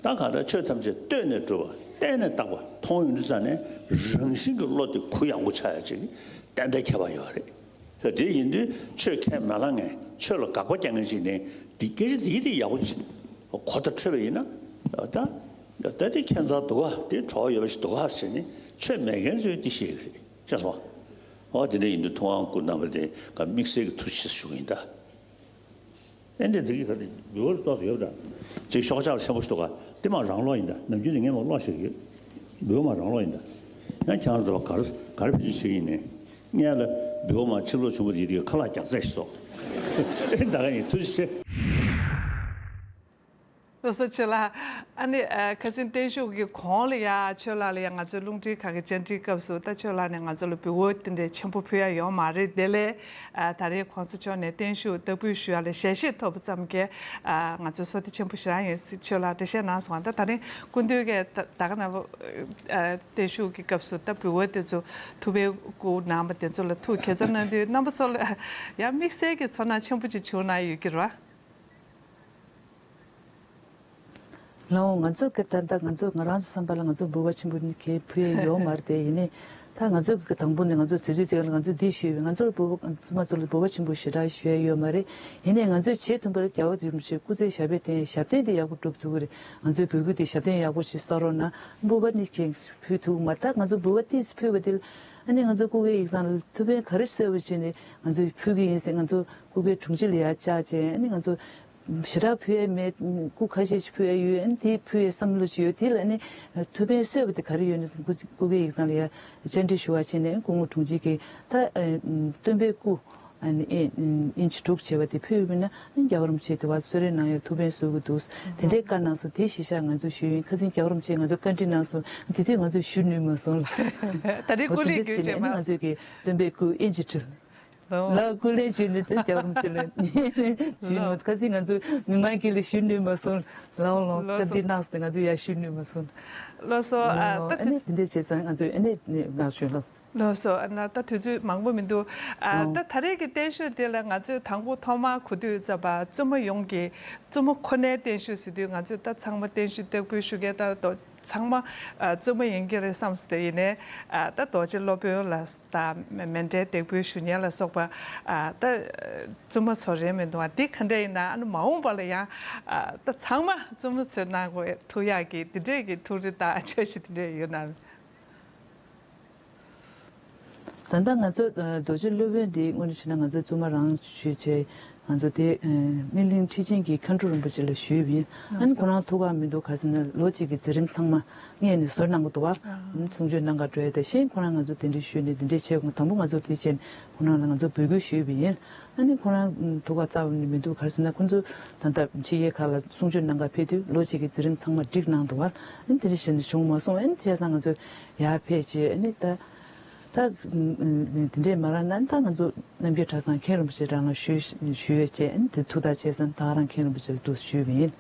ད་གང་ལྟར་ཆོས་ཐམས་ཅད་ལྟོས་ནས་གྲུབ་པ་བལྟས་ནས་བཏགས་པ་མཐོང་ཡོང་དུས་ཙ་ནས་རང་བཞིན་གྱི་བློ་དེ་གུ་ཡངས་པོ་ཆགས་ཡ་ཅིག་ཏན་ཏན་ཁྱད་པར་ཡོད་རེད། དེ་ཡིན་དུས་ཆོས་ཁས་མ་བླངས་མཁན་ཆོས་ལ་དགག་པ་རྒྱག་མཁན་ཞིག་ནས་འདི་སྐད་ཆ་འདི་དེ་ཡག་པོ་ཅིག་གོ་བརྡ་འཕྲོད་པ་ཡིན་ན་ད་ད་དེ་ཁྱད་མཚར་འདུག་ག། དེ་བྲོ་བ་ཡོད་པ་ཞིག་འདུག་ག་ཟེར་ནས་ཆོས་མེད་མཁན་ཚོས་འདི་ཤེས་ཀྱི་རེད། ཤེས་སོང་། འོ་དེ་འདྲ་ཡིན་དུས་ཐུབ་དབང་བསྐུར་གནང་བ་དེ་ག་དམིགས་བསལ་གྱི་ཐུགས་རྗེ་ཆེ་ཞུ་གི་ཡིན་ད། ཨེ་འདྲ་འགྲིག་གི་ག་དེ་འབུལ་བ་ཏོག་ཙམ་ཡོད་པ་འདྲ། ཅིག་ཤོག་ཆག་ཆེན་པོ་ཞིག་འདུག་ག། དེ་མ་རང་ལོག་ཡིན་ད། ནམ་རྒྱུན་དེ་ངས་མ་ཀློག་ཤེས་ཀྱི་ཡོད། འབུལ་བ་མ་རང་ལོག་ཡིན་ད། ཡང་ཁྱེད་རང་ཚོ་ག་རེ་ག་རེ་ཕུལ་རྒྱུ་ཞིག་ཡིན་ནའི། ངས་ལ་འབུལ་བ་མ་ཕྱིར་ལོག་བྱུང་བ་དེ་དེ་ཁ་ལག་རྒྱག་རྩེ་ཞིག་སོགས། ཨེ་ད་ག་ཡིན། ཐུགས་རྗེ་ཆེ། ལགས་སོ་ཆོས་ལགས། ཨ་ནི་ཨ་ཁ་སང་བརྟན་བཞུགས་ཀྱི་གོང་ལ་ཡ་ཆོས་ལགས་ལ་ཡ་ང་ཚོའི་རླུང་འཕྲིན་ཁང་གི་བཅར་འདྲིའི་སྐབས་སུ་ད་ཆོས་ལགས་ནས་ང་ཚོ་ལ་འབུལ་བ་དེ་འདྲའི་ཆེན་པོ་ཕུལ་ཡ་ཡོད་མ་རེད། དེ་ལས་ཨ་ད་རེས་གོང་ས་མཆོག་ནས་བརྟན་བཞུགས་བསྟར་འབུལ་ཞུ་ཡ་ལ་ཞལ་བཞེས་ཐོབ་པ་ཙམ་གྱིས་ཨ་ང་ཚོ་བསོད་བདེ་ཆེན་པོ་ཞེ་དྲག་ཡིན་ཟེར་ཆོས་ལགས་འགྲེལ་བཤད་གནང་སོང་། ད་ད་རིང་སྐུ་མདུན་གྱིས་ད་ད་ག་ནང་བརྟན་བཞུགས་ཀྱི་སྐབས་སུ་ད་འབུལ་བ་དེ་ཚོ་ཐུབ་པའི་སྐུ་གནང་བ་དེ་ཚོ་ལ་ཐུགས་དགྱེས་ཚོར་གནང་དུས་རྣམ་པ་ཚོ་ལ་ཡང་དམིགས་བསལ་གྱི་ཚོར་སྣང་ཆེན་པོ་ཅིག་བྱུང་གནང་ཡོད་ཀྱི་རེད་བ། ལགས་འོང་། ང་ཚོ་གི་ད་ལྟ་ང་ཚོ་ང་རང་ཚོ་བསམ་པ་ལ་ང་ཚོ་འབུལ་བ་ཆེན་པོ་ནི་གས་ཕུལ་ཡས་ཡོད་མ་རེད་དེ། ཡིན་ནའི་ད་ང་ཚོ་གི་དང་པོ་ནས་ང་ཚོ་དུས་ཚོད་དེ་ག་ལ་ང་ཚོ་འདི་ཞུས་པས། ང་ཚོར་འབུལ་བ་བཙུན་མ་ཚོ་ལ་འབུལ་བ་ཆེན་པོ་ཞེ་དྲག་ཞུ་ཡས་ཡོད་མ་རེད། ཡིན་ནའི་ང་ཚོས་བྱེད་ཐུབ་པར་རྒྱལ་བ་རིན་པོ་ཆེ་སྐུ་ཚེ་ཞབས་པད་བརྟན། ཞབས་བརྟན་དེ་ཡག་པོ་སྒྲུབ་ཐུབ་ཀྱི་རེད། ང་ཚོའི་འབོད་སྐུལ་དེ་ཞབས་བརྟན་ཡག་པོ་ཞིག་གསོག་རོགས་གནང་། འབུལ་བ་ནི་གས་ཕུལ་ཐུབ་མ། ད་ང་ཚོ་འབུལ་བ་ཏིས་ཕུལ་བ་དེ་ལ་ཨ་ནི་ང་ཚོ་སྐུ་སྒེར་ཡིག་ཚང་ལ་ཐུགས་ཕན་ག་རེ་གསོས་པ་བྱས་ནས་ང་ཚོས་ཕུལ་གི་ཡིན་ཟེར་ང་ཚོ་སྐུ་སྒེར་དྲུང་ཆེ་ལ་ཡར་བཅར་བྱས། ཨ་ནི་ང་ཚོ་ཞེ་དྲག་ཕུལ་ཡས་མེད། སྐུ་ཁ་ཤས་ཤིག་ཕུལ་ཡས་ཡོད། ཨ་ནི་དེ་ཕུལ་ཡས་བསམ་བློ་ཅིག་ཡོད། དེ་ལ་ཨ་ནི་ཐུགས་ཕན་གསོས་པ་དེ་ག་རེ་ཡོད་ན་སྐུ་སྐུ་སྒེར་ཡིག་ཚང་ལ་ཡར་བཅར་འདྲི་ཞུ་བ་བྱས་ནས་སྐུ་ངོ་དྲུང་ཆེ་གིས་ད་ཨ་སྟོན་པའི་སྐུ་ཨ་ནི་ཨིན་ཨིན་ཆི་དྲུག་བྱས་པ་དེ་ཕུལ་ཡོད་ན་ཨ་ནི་རྒྱལ་བ་རིན་པོ་ཆེ་དེ་བ་གསོལ་རས་གནང་ཡས་ཐུགས་ཕན་གསོས་ཀྱི་འདུག། དེ་འདྲའི་བཀའ་གནང་སོང་། དེ་གཞི་བཞག་ང་ཚོས་ཞུས་ཡིན། ཁ་སང་རྒྱལ་བ་རིན་པོ་ཆེ་ང་ཚོ་བཀའ་འདྲི་གནང་སོང་། དེ་དུས་ང་ཚོས་ཞུ་ནུས་མ་སོང་ལ། ད་རེས་སྐུ་ལས་འོ་དེ་འདྲ་བརྒྱུད་བྱས་བྱས་ནས་ང་མ་ཚོས་ཀྱི་སྟོན་པའི་སྐུ་ཨིན་ཆི་དྲུག་ལ་སྐུ་ལས་བྱོན་ནས་དེ་རྒྱལ་བ་རིན་པོ་ཆེ་ལ་ཞུས་ནོ། ཁ་སང་ང་ཚོ་མི་མང་གི་ལ་ཞུ་ནུས་མ་སོང་། ལའོ་ལོ་ལོ་སྟབས་བདེ་གནང་སོང་། ང་ཚོ་ཡར་ཞུ་ནུས་མ་སོང་། ལོ་སོ་ཨ་ད་ཨ་དུས་ནི་དེ་འདྲས་བྱས་ཙང་ང་ཚོས་ཨ་ནི་ནི་ང་ཞུ་ལོ། ལོ་སོ་ཨ་ན་ད་དུས་ཚོད་མང་པོ་མི་འདུག། ཨ་ཨོ་ད་ད་རེས་ཀྱི་བརྟན་བཞུགས་འདི་ལ་ང་ཚོས་དང་པོ་ཐོག་མར་གོ་དུས་ཙམ་པ་བཙུན་མ་ཡོངས་ཀྱི་བཙུན་མ་ཁོ་ནའི་བརྟན་བཞུགས་ཟེར་དུས་ང་ཚོས་ད་ཚང་མ་བརྟན་བཞུགས་བསྟར་འབུལ་ཞུ་མཁན་ད་དོ། ཚང་མ་ཨ་བཙུན་མ་ཡིན་གྱི་རེད་བསམ་སྲིད་དེ་ཡིན་ནའི་ཨ་ད་རྡོ་རྗེ་སློབ་དཔོན་ལ་ད་མཎྜལ་འདེགས་འབུལ་ཞུ་མཁན་ལ་སོགས་པ་ཨ་ད་བཙུན་མ་ཚོ་རེད་མི་འདུག་ཨ། འདི་ག་འདྲ་ཡིན་ན་ཨ་ནི་མ་འོངས་པ་ལ་ཡང་ཨ་ད་ཚང་མ་བཙུན་མ་ཚོས་གནང་དགོས་ཐུག་ཡག་གི་འདི་འདྲས་ཀྱི་ཐུགས་རེ་དང་འཆར་གཞི་འདི་འདྲས་ཡོད་ན། ད་ལྟ་ང་ཚོ་ཨ་རྡོ་རྗེ་སློབ་དཔོན་འདི་དངོས་གནས་བྱས་ན་ང་ཚོ་བཙུན་མ་རང་ཞུས་བྱས། ང་ཚོ་དེ་ཨ་སྨིན་གླིང་ཁྲི་ཆེན་གྱི་མཁན་སྤྲུལ་རིན་པོ་ཆེ་ལ་ཞུས་པ་ཡིན། ཨ་ནི་ཁོ་རང་ཐུགས་ཁག་མི་འདུག་ག་ཟེར་ན་ལོ་གཅིག་གི་མཛད་རིམ་ཚང་མ་སྔས་ནས་བཟོ་གནང་གི་འདུག་བ། ཨ་གསུང་ཆོས་གནང་ག་འགྲོ་ཡ་དེ་བཞིན་ཁོ་རང་ང་ཚོ་དེ་འདྲ་ཞུས་ནས་དེ་འདྲ་བྱས། དང་པོ་ང་ཚོ་དེ་བྱས་ནས་ཁོ་རང་ལ་ང་ཚོ་འབོད་སྐུལ་ཞུས་པ་ཡིན། ཨ་ནི་ཁོ་རང་ཐུགས་ཁག་རྩ་བ་ནས་མི་འདུག་ག་ཟེར་ན་ཁོ་ཚོ་ད་ལྟ་ཕྱི་རྒྱལ་ཁག་ལ་གསུང་ཆོས་གནང་ག་ཕེབས་དུས་ལོ་གཅིག་གི་མཛད་རིམ་ཚང་མ་བསྒྲིགས་གནང་འདུག་བ། ཨ་ནི་དེ་འདྲ་བྱས་ནས་བྱུང་མ་སོང་། ཨ་ནི་བྱས་ཙང་ང་ཚོ་ཡར་ཕེབས་བྱས་ཨ་ནི་ད། ད་དེ་འདྲས་མ་རག་ན་ད་ང་ཚོ་རྣམ་རྒྱལ་གྲྭ་ཚང་མཁན་རིན་པོ་ཆེ་རང་ལ་ཞུས་ཞུས་ཡོད་ཅེས་དེ་ཐུགས་ཐག་བཅད་ཙང་ད་རང་མཁན་རིན་པོ་ཆེ་ལ་འདུག་ཞུས་པ་ཡིན།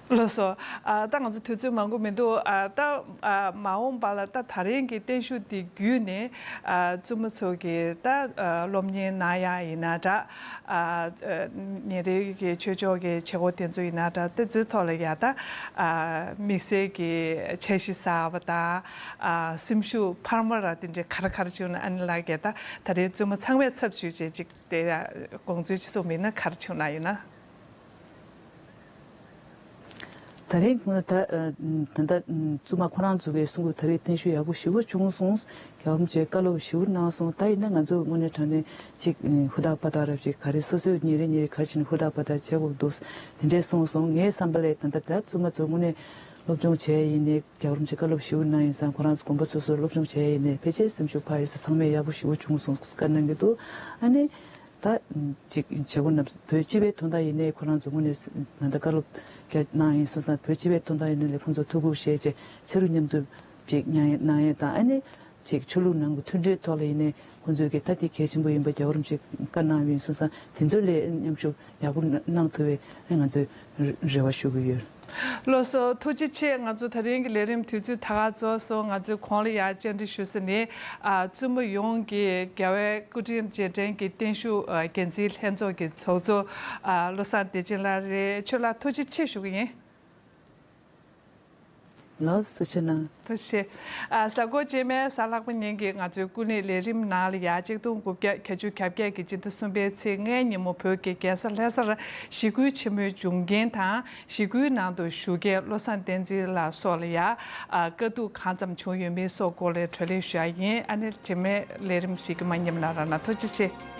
ལགས་སོ། ཨ་ད་ང་ཚོ་དུས་ཚོད་མང་པོ་མི་འདུག། ཨ་ད་ཨ་མ་འོངས་པ་ལ་ད་ད་རིང་གི་བརྟན་བཞུགས་འདི་བརྒྱུད་ནས་ཨ་བཙུན་མ་ཚོ་གི་ད་ཨ་སློབ་གཉེར་གནང་ཡ་ཡིན་ན་འདྲ། ཨ་ཨ་ཉིན་རེའི་གི་ཆོས་ཕྱོགས་ཀྱི་བྱེད་སྒོ་དེ་ཚོ་ཡིན་ན་འདྲ། དེ་ཚོའི་ཐོག་ལ་ཡ་ད་ཨ་དམིགས་བསལ་གྱི་འཆར་གཞི་གསར་པ་དང་། ཨ་སེམས་ཤུགས་འཕར་མ་ར་དེ་འདྲའི་ག་རེ་ག་རེ་བྱུང་ན་ཨ་ནི་ལགས་ཀྱིས་ད་ད་རེས་བཙུན་མ་ཚང་མའི་ཚབ་ཞུས་བྱས་ཅིག་དེ་དགོངས་ཚུལ་ཅིག་གསུངས་པ་ཡིན་ན་ག་རེ་བྱུང་ན་ཡིན་ན། ད་རེས་ད་ད་ལྟ་བཙུན་མ་ཁོ་རང་ཚོ་གིས་གསུང་གི་ད་རེས་བརྟན་བཞུགས་ཡག་པོ་ཞེ་པོ་བྱུང་སོང་། རྒྱལ་བ་རིན་པོ་ཆེས་བཀའ་སློབ་ཞེ་པོ་གནང་སོང་། ད་ཡིན་ན་ང་ཚོ་དངོས་གནས་དྲང་གནས་ཅིག་ཧུར་ཐག་པ་ཐག་རབ་ཅིག་ག་རེ་སོ་སོས་ཉིན་རེ་ཉིན་རེ་ག་རེ་བྱས་ནས་ཧུར་ཐག་པ་ཐག་བྱེད་དགོས་འདུག་དེ་འདྲས་གསུངས་སོང་། ངའི་བསམ་པ་ལས་ད་ལྟ་ད་བཙུན་མ་ཚོ་དངོས་གནས་སློབ་སྦྱོང་བྱས་ཡིན་ནའི། རྒྱལ་བ་རིན་པོ་ཆེས་བཀའ་སློབ་ཞེ་པོ་གནང་ཡིན་ཙང་ཁོ་རང་ཚོ་དགོན་པ་སོ་སོར་སློབ་སྦྱོང་བྱས་ཡིན་ནའི་ཕལ་ཆེར་སེམས་ཤུགས་འཕར་ཡོད་ས་ཚང་མས་ཡག་པོ་ཞེ་པོ་བྱུང་སོང་བཀའ་གནང་གི་འདུག། ཨ་ནི་ད་ཅིག་བྱེད་སྒོ་རྣམས་བོད་སྤྱི་པའི་དོན་དག་ཡིན་ནའི་ཁོ་རང་ཚོ་དངོས་གནས་ད་ལྟ་བཀའ་སློབ་བརྒྱ་གནང་ཡིན་སོང་ཙང་བོད་སྤྱི་པའི་དོན་དག་ཡིན་ནའི་ཁོང་ཚོ་ཐུགས་ཁུར་བཞེས་བྱས་ཕྱག་རོགས་མཉམ་དུ་ཅིག་གནང་ཡིན་གནང་ཡིན་དང་། ཨ་ནི་ཅིག་ཆོས་ལུགས་ནང་གི་མཐུན་སྒྲིལ་ཐོག་ལ་ཡིན་ནའི་ཁོང་ཚོས་ཀྱི་ད་དེ་གལ་ཆེན་པོ་ཡིན་པ་རྒྱལ་བ་རིན་པོ་ཆེས་བཀའ་གནང་ཡིན་སོང་ཙང་དེ་ཚོ་ལས་མཉམ་ཞུགས་ཡག་པོ་གནང་ཐུབ་པའི་ང་ཚོས་རེ་བ་ཞུ་གི་ཡོད། ལགས་སོ། ཐུགས་རྗེ་ཆེ། ང་ཚོ་ད་རིང་གི་ལས་རིམ་དུས་ཚོད་ད་ག་རྫོགས་སོང་། ང་ཚོས་གོང་ལ་ཡར་བཅར་འདྲི་ཞུ་ས་ནི་ཨ་བཙུན་མ་ཡོངས་ཀྱི་རྒྱལ་བའི་སྐུ་ཕྲེང་རྗེས་དྲན་གྱི་བརྟན་བཞུགས་ཨ་འགན་འཛིན་ལྷན་ཚོགས་ཀྱི་ཚོགས་གཙོ་ཨ་བློ་བཟང་བདེ་ཆེན་ལགས་རེད། ཆོས་ལགས་ཐུགས་རྗེ་ཆེ་ཞུ་གི་ཡིན། ལགས་སོ། ཐུགས་རྗེ་གནང་། ཐུགས་རྗེ་ཆེ། ཨ་གཟའ་འཁོར་རྗེས་མའི་གཟའ་ལྷག་པ་ཉིན་གྱི་ང་ཚོའི་ཀུན་གླེང་ལས་རིམ་ནང་ལ་ཡ་ཆིག་སྟོང་དགུ་བརྒྱ་བརྒྱད་ཅུ་གྱ་བརྒྱད་ཀྱི་སྤྱི་ཟླ་གསུམ་པའི་ཚེས་ལྔའི་ཉིན་མོ་བོད་ཀྱི་རྒྱལ་ས་ལྷ་སར་ཞི་རྒོལ་ཆེན་མོའི་འབྱུང་རྐྱེན་དང་ཞི་རྒོལ་ནང་དུ་ཞུགས་མཁན་བློ་བཟང་བསྟན་འཛིན་ལགས་སོགས་ལ་ཡ་ཨ་དཀའ་སྡུག་གང་ཙམ་བྱུང་ཡོད་མེད་སོགས་སྐོར་ལ་བགྲོ་གླེང་ཞུ་ཡ་ཡིན། ཨ་ནི་རྗེས་མའི་ལས་རིམ་གཟིགས་རྒྱུ་མ་ཉམས་གནང་རོགས་གནང་། ཐུགས་རྗེ་ཆེ།